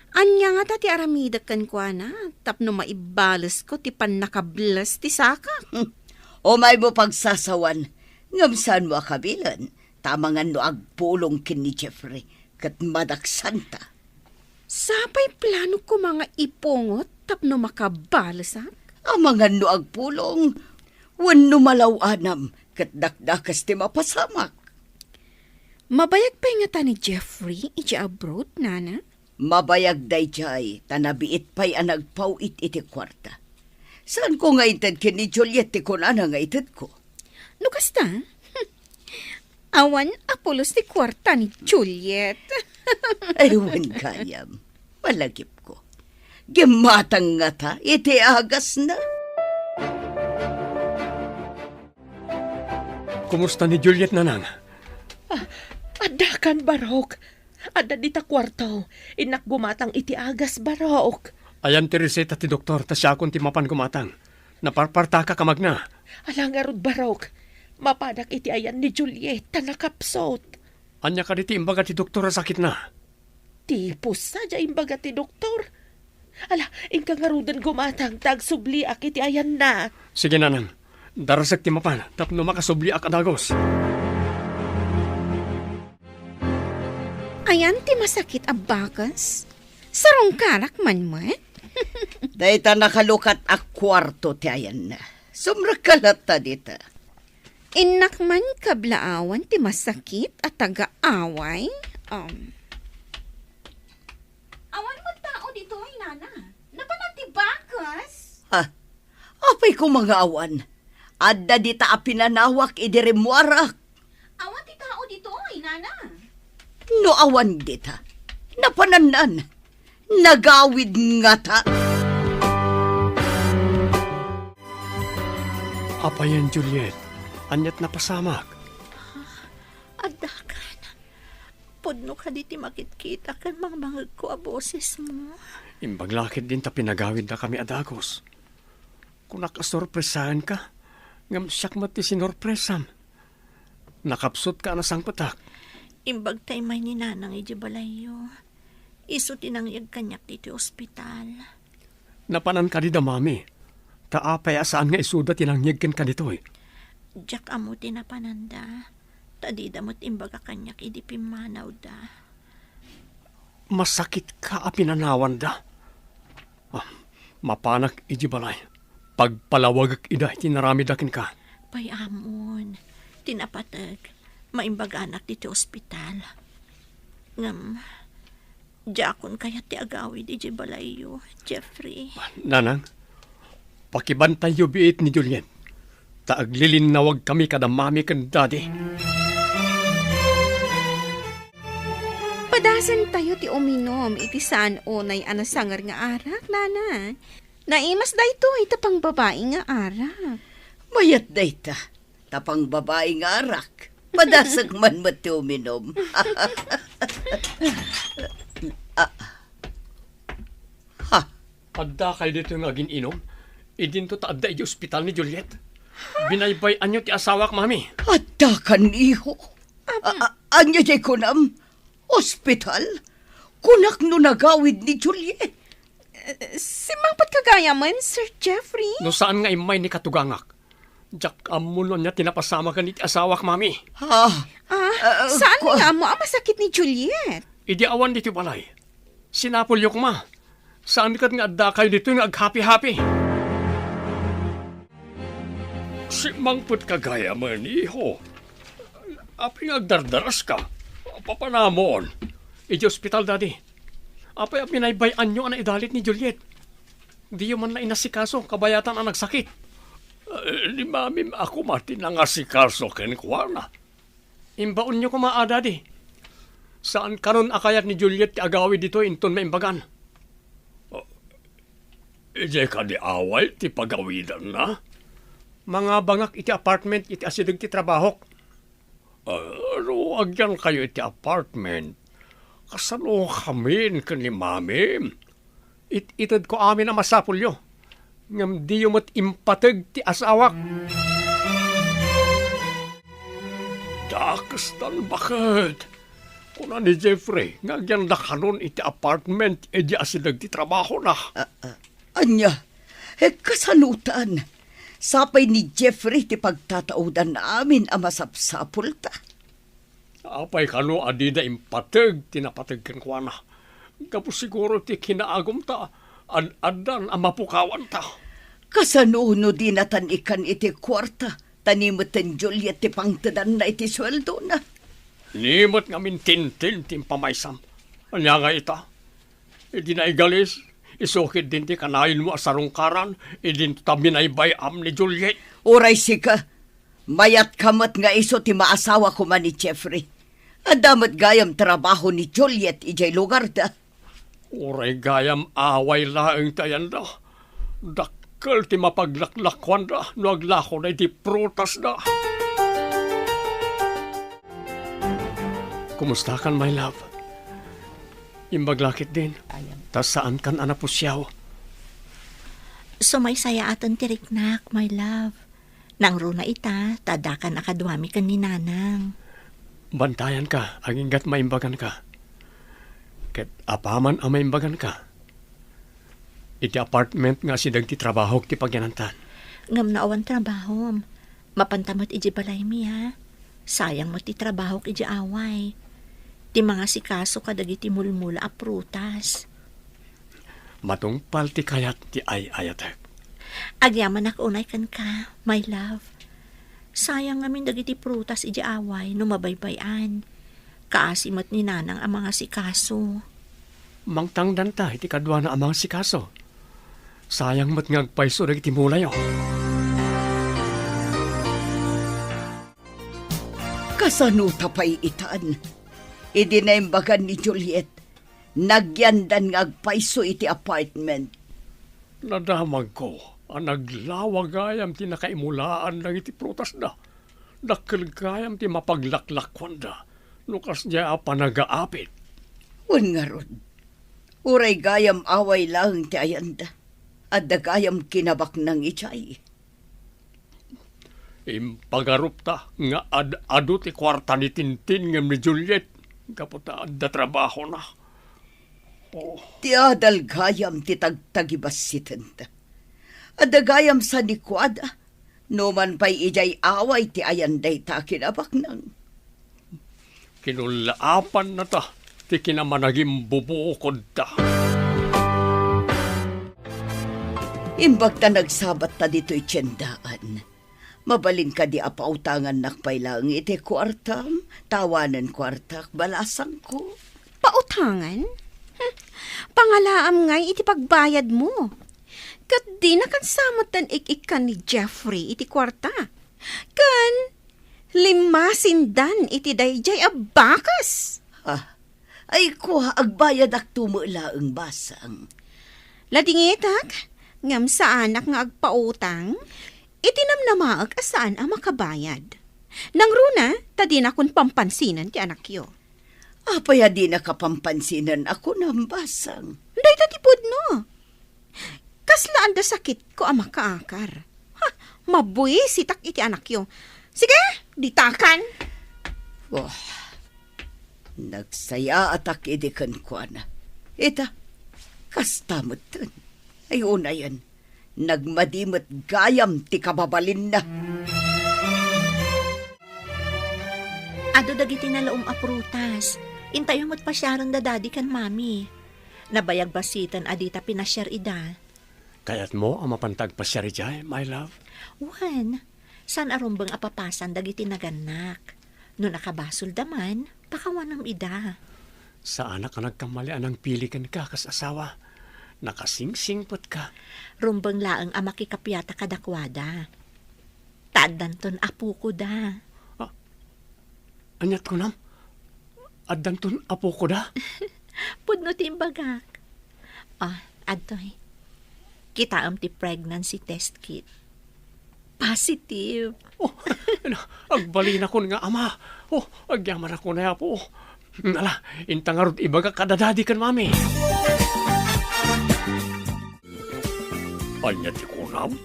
Ania ngata ti aramidek kenkuana tapno maibalesko ti pannakables ti sakak? Umaymo pagsasawan, ngem saanmo a kabilen, ta amangan no agpulong ken ni Jeffrey ket madaksanta. Sapay planok koma nga ipungot tapno makabalesak? Amangan no agpulong, wenno malaw-anam ket dakdakes ti mapasamak. Mabayag pay ngata ni Jeffrey idiay abroad, nana? Mabayag daydiay ta nabiit pay a nagpaw-it iti kuarta. Saanko nga inted ken ni Juliet ti kunana nga itedko. No kasta, awan a pulos ti kuarta ni Juliet. Ay, wen gayam. Malagipko. Gimmatang ngata iti agasna. Kumusta ni Juliet, nanang? Ah, addakan, Barok. Adda dita kuarto. Innak gumatang iti agas, Barok. Ayan ti reseta ti doktor, ta siakon ti mapan gumatang. Naparpartaka ka magna. Ala ngarud, Barok. Mapanak iti ayan ni Juliet, ta nakapsut. Ania kadi ti imbaga ti doktor a sakitna? Tipus sadiay imbaga ti doktor. Ala, inka ngaruden gumatang ta agsubliak iti ayanna. Sige, nanang. Darasek ti mapan tapno makasubliak a dagus. Ayan ti masakit a bakes? Sarungkarak man met? Dayta nakalukat a kuarto ti ayanna. Sumrekka latta dita. Innak man kablaawan ti masakit a tagaaway. Um, awan met tao ditoy, nana. Napanan ti bakes? Ha? Apay koma nga awan? Adda dita a pinanawak idi rimmuarak. Awan ti tao ditoy, nana. No awan dita, napanannan. Nagawid ngata. Apayen, Juliet, ania't napasamak? Addakan. Pudno kadi ti makitkita ken mangmangegko a bosesmo. Imbag la ketdin ta pinagawiddakami a dagus. Kunak a sorpresaenka, ngem siak met ti sinorpresam. Nakapsutka a nasangpetak. Imbag ta immay ni Nanang idiay balayyo. Isu ti nangyeg kaniak ditoy ospital. Napanan kadi da Mami? Ta apay a saan nga isuda ti nangyeg kenka ditoy? Diak ammo ti napananda. Ta dida met imbaga kaniak idi pimmanawda. Masakitka a pinanawanda. Ah, mapanak iti balay. Pagpalawagek ida iti naramidda kenka. Pay ammon, ti napateg, maimbaganak ditoy ospital. Ngem, diakon kayat ti agawid idiay balayyo, Jeffrey. Nanang, pakibantayyo biit ni Juliet, ta aglilinnawagkami kada mami ken dadi. Padasentayo ti uminom iti saan unay a nasanger nga arak, nanang. Naimas daytoy ta pangbabai nga arak. Mayat dayta, ta pangbabai nga arak. Padasek man met ti uminom. Ah. Ha? Addakay ditoy nga agin-inom? Idinto ta adda idiay ospital ni Juliet. Binaybay-anyo ti asawak, mami. Addakan, iho. Ama. A-, a-, ania diay kunam? Ospital? Kunak no nagawid ni Juliet. Eh, simmangpetka gayamen, Sir Jeffrey? No saan nga immay ni katugangak, diak ammo no ania ti napasamagen iti asawak, mami. Ah, ah, saan nga ammo a masakit ni Juliet? Idi awan ditoy balay, sinapulyo koma. Saan ket nga addakayo ditoy nga aghapi-hapi. Simmangpetka gayamen, iho. Apay nga agdardaraska? Papanamon. Idiay ospital, Daddy. Apay a binaybay-anyo a naidalit ni Juliet? Diyo man la inasikaso, kabayatan a nagsakit. Eh, ni Mamim a koma ti nangasikaso kenkuana. Imbaonyo koma a, Daddy. Saan kanon a kayat ni Juliet ti agawid ditoy inton maimbagan. Ah, idiay kadi away ti pagawidanna? Mangabangak iti apartment iti asideg ti trabahok. Ah, no agyankayo iti apartment, kasanokamin ken ni Mamim? It-itedko amin a masapulyo, ngem diyo met impateg ti asawak. Dakestan baket, kuna ni Jeffrey nga agyanda kanon iti apartment idiay asideg ti trabahona. Ah, ah, ania? Eh, kasanotan? Sapay ni Jeffrey ti pagtataudan amin a masapsapulta. Apay kano a dida impateg ti napateg kenkuana? Gapu siguro ti kinaagumta, ad-addan a mapukawanta. Kasano no dinatan ikkan iti kuarta, ta ni metten Juliet ti pangtedanna iti sueldona? Ni met ngamin tintin ti impamaysam. Ania nga ita? Idi naigalis, isu ketdin ti kanayon mo a sarungkaran, idinto ta binaybay-am ni Juliet. Uray sika, mayatka met nga isu ti maasawa koma ni Jeffrey. Adda met gayam trabaho ni Juliet idiay lugarda. Uray gayam away laeng ti ayanda. Dakkel ti mapaglaklakuanda no aglakoda iti prutasda. Kumustakan, my love? Imbag la ketdin, ta saankan a napusiaw. Sumaysayaaten ti riknak, my love. Nangruna ita, ta addakan a kaduami ken ni Nanang. Bantayanka, aginggat maimbaganka. Ket apaman a maimbaganka, iti apartment nga asideg ti trabahok ti pagyanantan. Ngem no awan trabahom, mapanta met idiay balaymi, a. Sayang met ti trabahok idiay away. Ti mangasikaso kadagiti mulmula a prutas. Matungpal ti kayat ti ay-ayatek. Agyamanak unay kenka, my love. Sayang ngamin dagiti prutas idiay away no mabaybay-an. Kaasi met ni Nanang a mangasikaso. Mangtangdanta iti kaduana a mangasikaso. Sayang met nga agpayso dagiti mulayo. Kasano ta pay itan? Idi naimbagan ni Juliet, nagyandan nga agpayso iti apartment. Nadamagko a naglawa gayam ti nakaimulaan dagiti prutasda. Dakkel gayam ti mapaglaklakuanda no kasdiay a panagaapit. Wen ngarud, uray gayam away laeng ti ayanda, adda gayam kinabaknang idiay. Impagarupta nga ad-adu ti kuarta ni Tintin ngem ni Juliet gapu ta adda trabahona. Oh. Ti adal gayam ti tagtagibassitenta. Adda gayam sanikuada, numan pay idiay away ti ayan dayta a kinabaknang. Inullaapanna ta ti kinamanagimbubukodda. Imbag ta nagsabatta ditoy tiendaan, mabalin kadi a pautangannak pay laeng iti kuartam? Tawanen kuartak, balasangko. Pautangan? Hmm. Pangalaam ngay iti pagbayadmo. Ket dinakan sa met ik-ikkan ni Jeffrey iti kuarta. Ken limmasindan iti daydiay a bakas. Ah, ay kua, agbayadakto met laeng, basang. Ladingitak, ngem saanak nga agpautang iti namnamaek a saan a makabayad. Nangruna, ta dinakon pampansinan ti anakyo. Apay a dinaka pampansinan a kunam, basang? Dayta ti pudno. Kasla adda sakitko a makaakar. Ha, mabuisitak iti anakyo. Sige, ditakan. Oh, nagsayaatak idi kenkuana. Ita, kasta metten. Ay, unayen, nagmadi met gayam ti kababalinna. Adu dagiti nalaom a prutas. Intayo met pasiaren da Daddy ken Mami. Nabayag basiten a dita pinasiar ida. Kayatmo a mapanta agpasiar idiay, my love? Wen, saan a rumbeng a papasan dagiti nagannak. No nakabasolda man, pakawanem ida. Saanak a nagkamali a nangpili kenka kas asawa. Nakasingsingpetka. Rumbeng laeng a makikapiata kadakuada. Ta addanton apokoda. Ah, aniat kunam? Addanton apokoda? Pudno ti imbagak. Ah, adtoy. Kitaem ti pregnancy test kit. Positive. Oh, na, agbalinakon nga ama. Oh, agyamanakon nga apo. Ala, inta ngarud ibagak kada Daddy ken Mami. Ania ti kunam?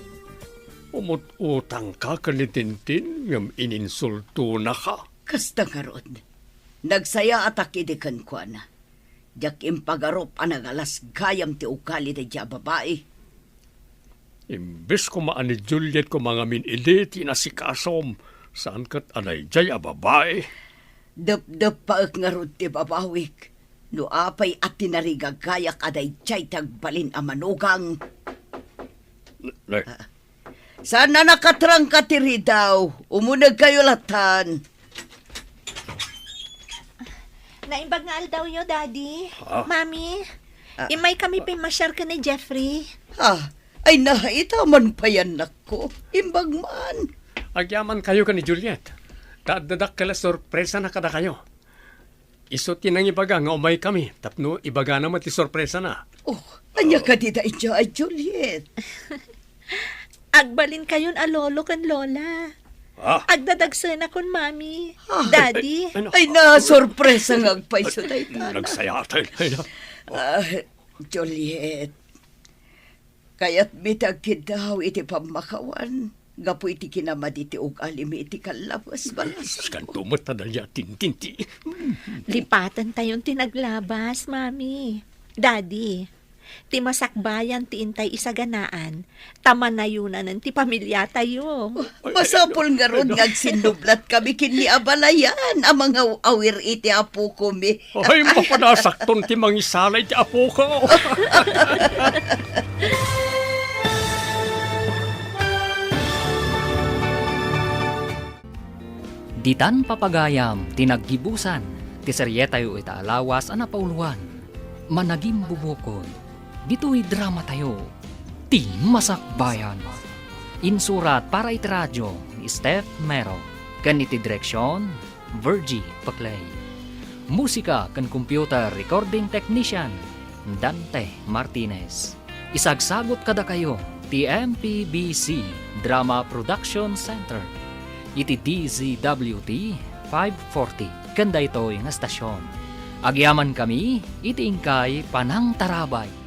Umut-utangka ken ni Tintin ngem ininsultonaka. Kasta ngarud, nagsayaatak idi kenkuana. Diak impagarup a nagalas gayam ti ugali daydiay a babai. Imbes koma a ni Juliet koma ngamin idi ti inasikasom, saan ket a daydiay a babai. Depdeppaek ngarud ti babawik. No apay a tinarigagayak a daydiay ti agbalin a manugang. Ne- Saan a nakatrangka ti ridaw. Umunegkayo latan. Naimbag nga aldawyo, Daddy. Ha? Mami, Ah. Immaykami pimmasiar ken ni Jeffrey. Ah, ay, naitaman pay, annakko. Imbag man. Agyamankayo ken ni Juliet. Ta adda dakkel a sorpresana kadakayo. Isu ti nangibaga nga umaykami tapno ibagana met ti sorpresana. Oh, ania kadi daydiay, Juliet? Agbalinkayon a lolo ken lola. Ah. Agdadagsenakon, Mami. Ah. Daddy. Ay, ano? Ay, nasorpresa nga agpayso dayta. Nagsayaaten. Ay, na. Ah, Juliet, kayatmi ti agkiddaw iti pammakawan gapu iti kinamadi ti ugalimi iti kallabes, balasangko. Kanto met ta dayta, Tintin, ti. Lipatentayon ti naglabas, Mami. Daddy, ti masakbayan ti intay isaganaan, ta manayonanen ti pamiliatayo. Masapul ngarud nga agsinnublatkami ken ni abalayan a mangaw-awir iti apokomi. Ay, mapanasakton ti mangisala iti apoko. Ditan papagayam ti naggibusan ti serietayo ita a lawas a napauloan, Managimbubukod. Ditoy dramatayo, Ti Masakbayan. Insurat para iti radio ni Steph Mero, ken iti direksion, Virgie Paclay. Musika ken computer recording technician, Dante Martinez. Isagsagut kadakayo ti M P B C Drama Production Center iti D Z W T five forty ken daytoy nga estasion. Agyamankami iti inkay panangtarabay.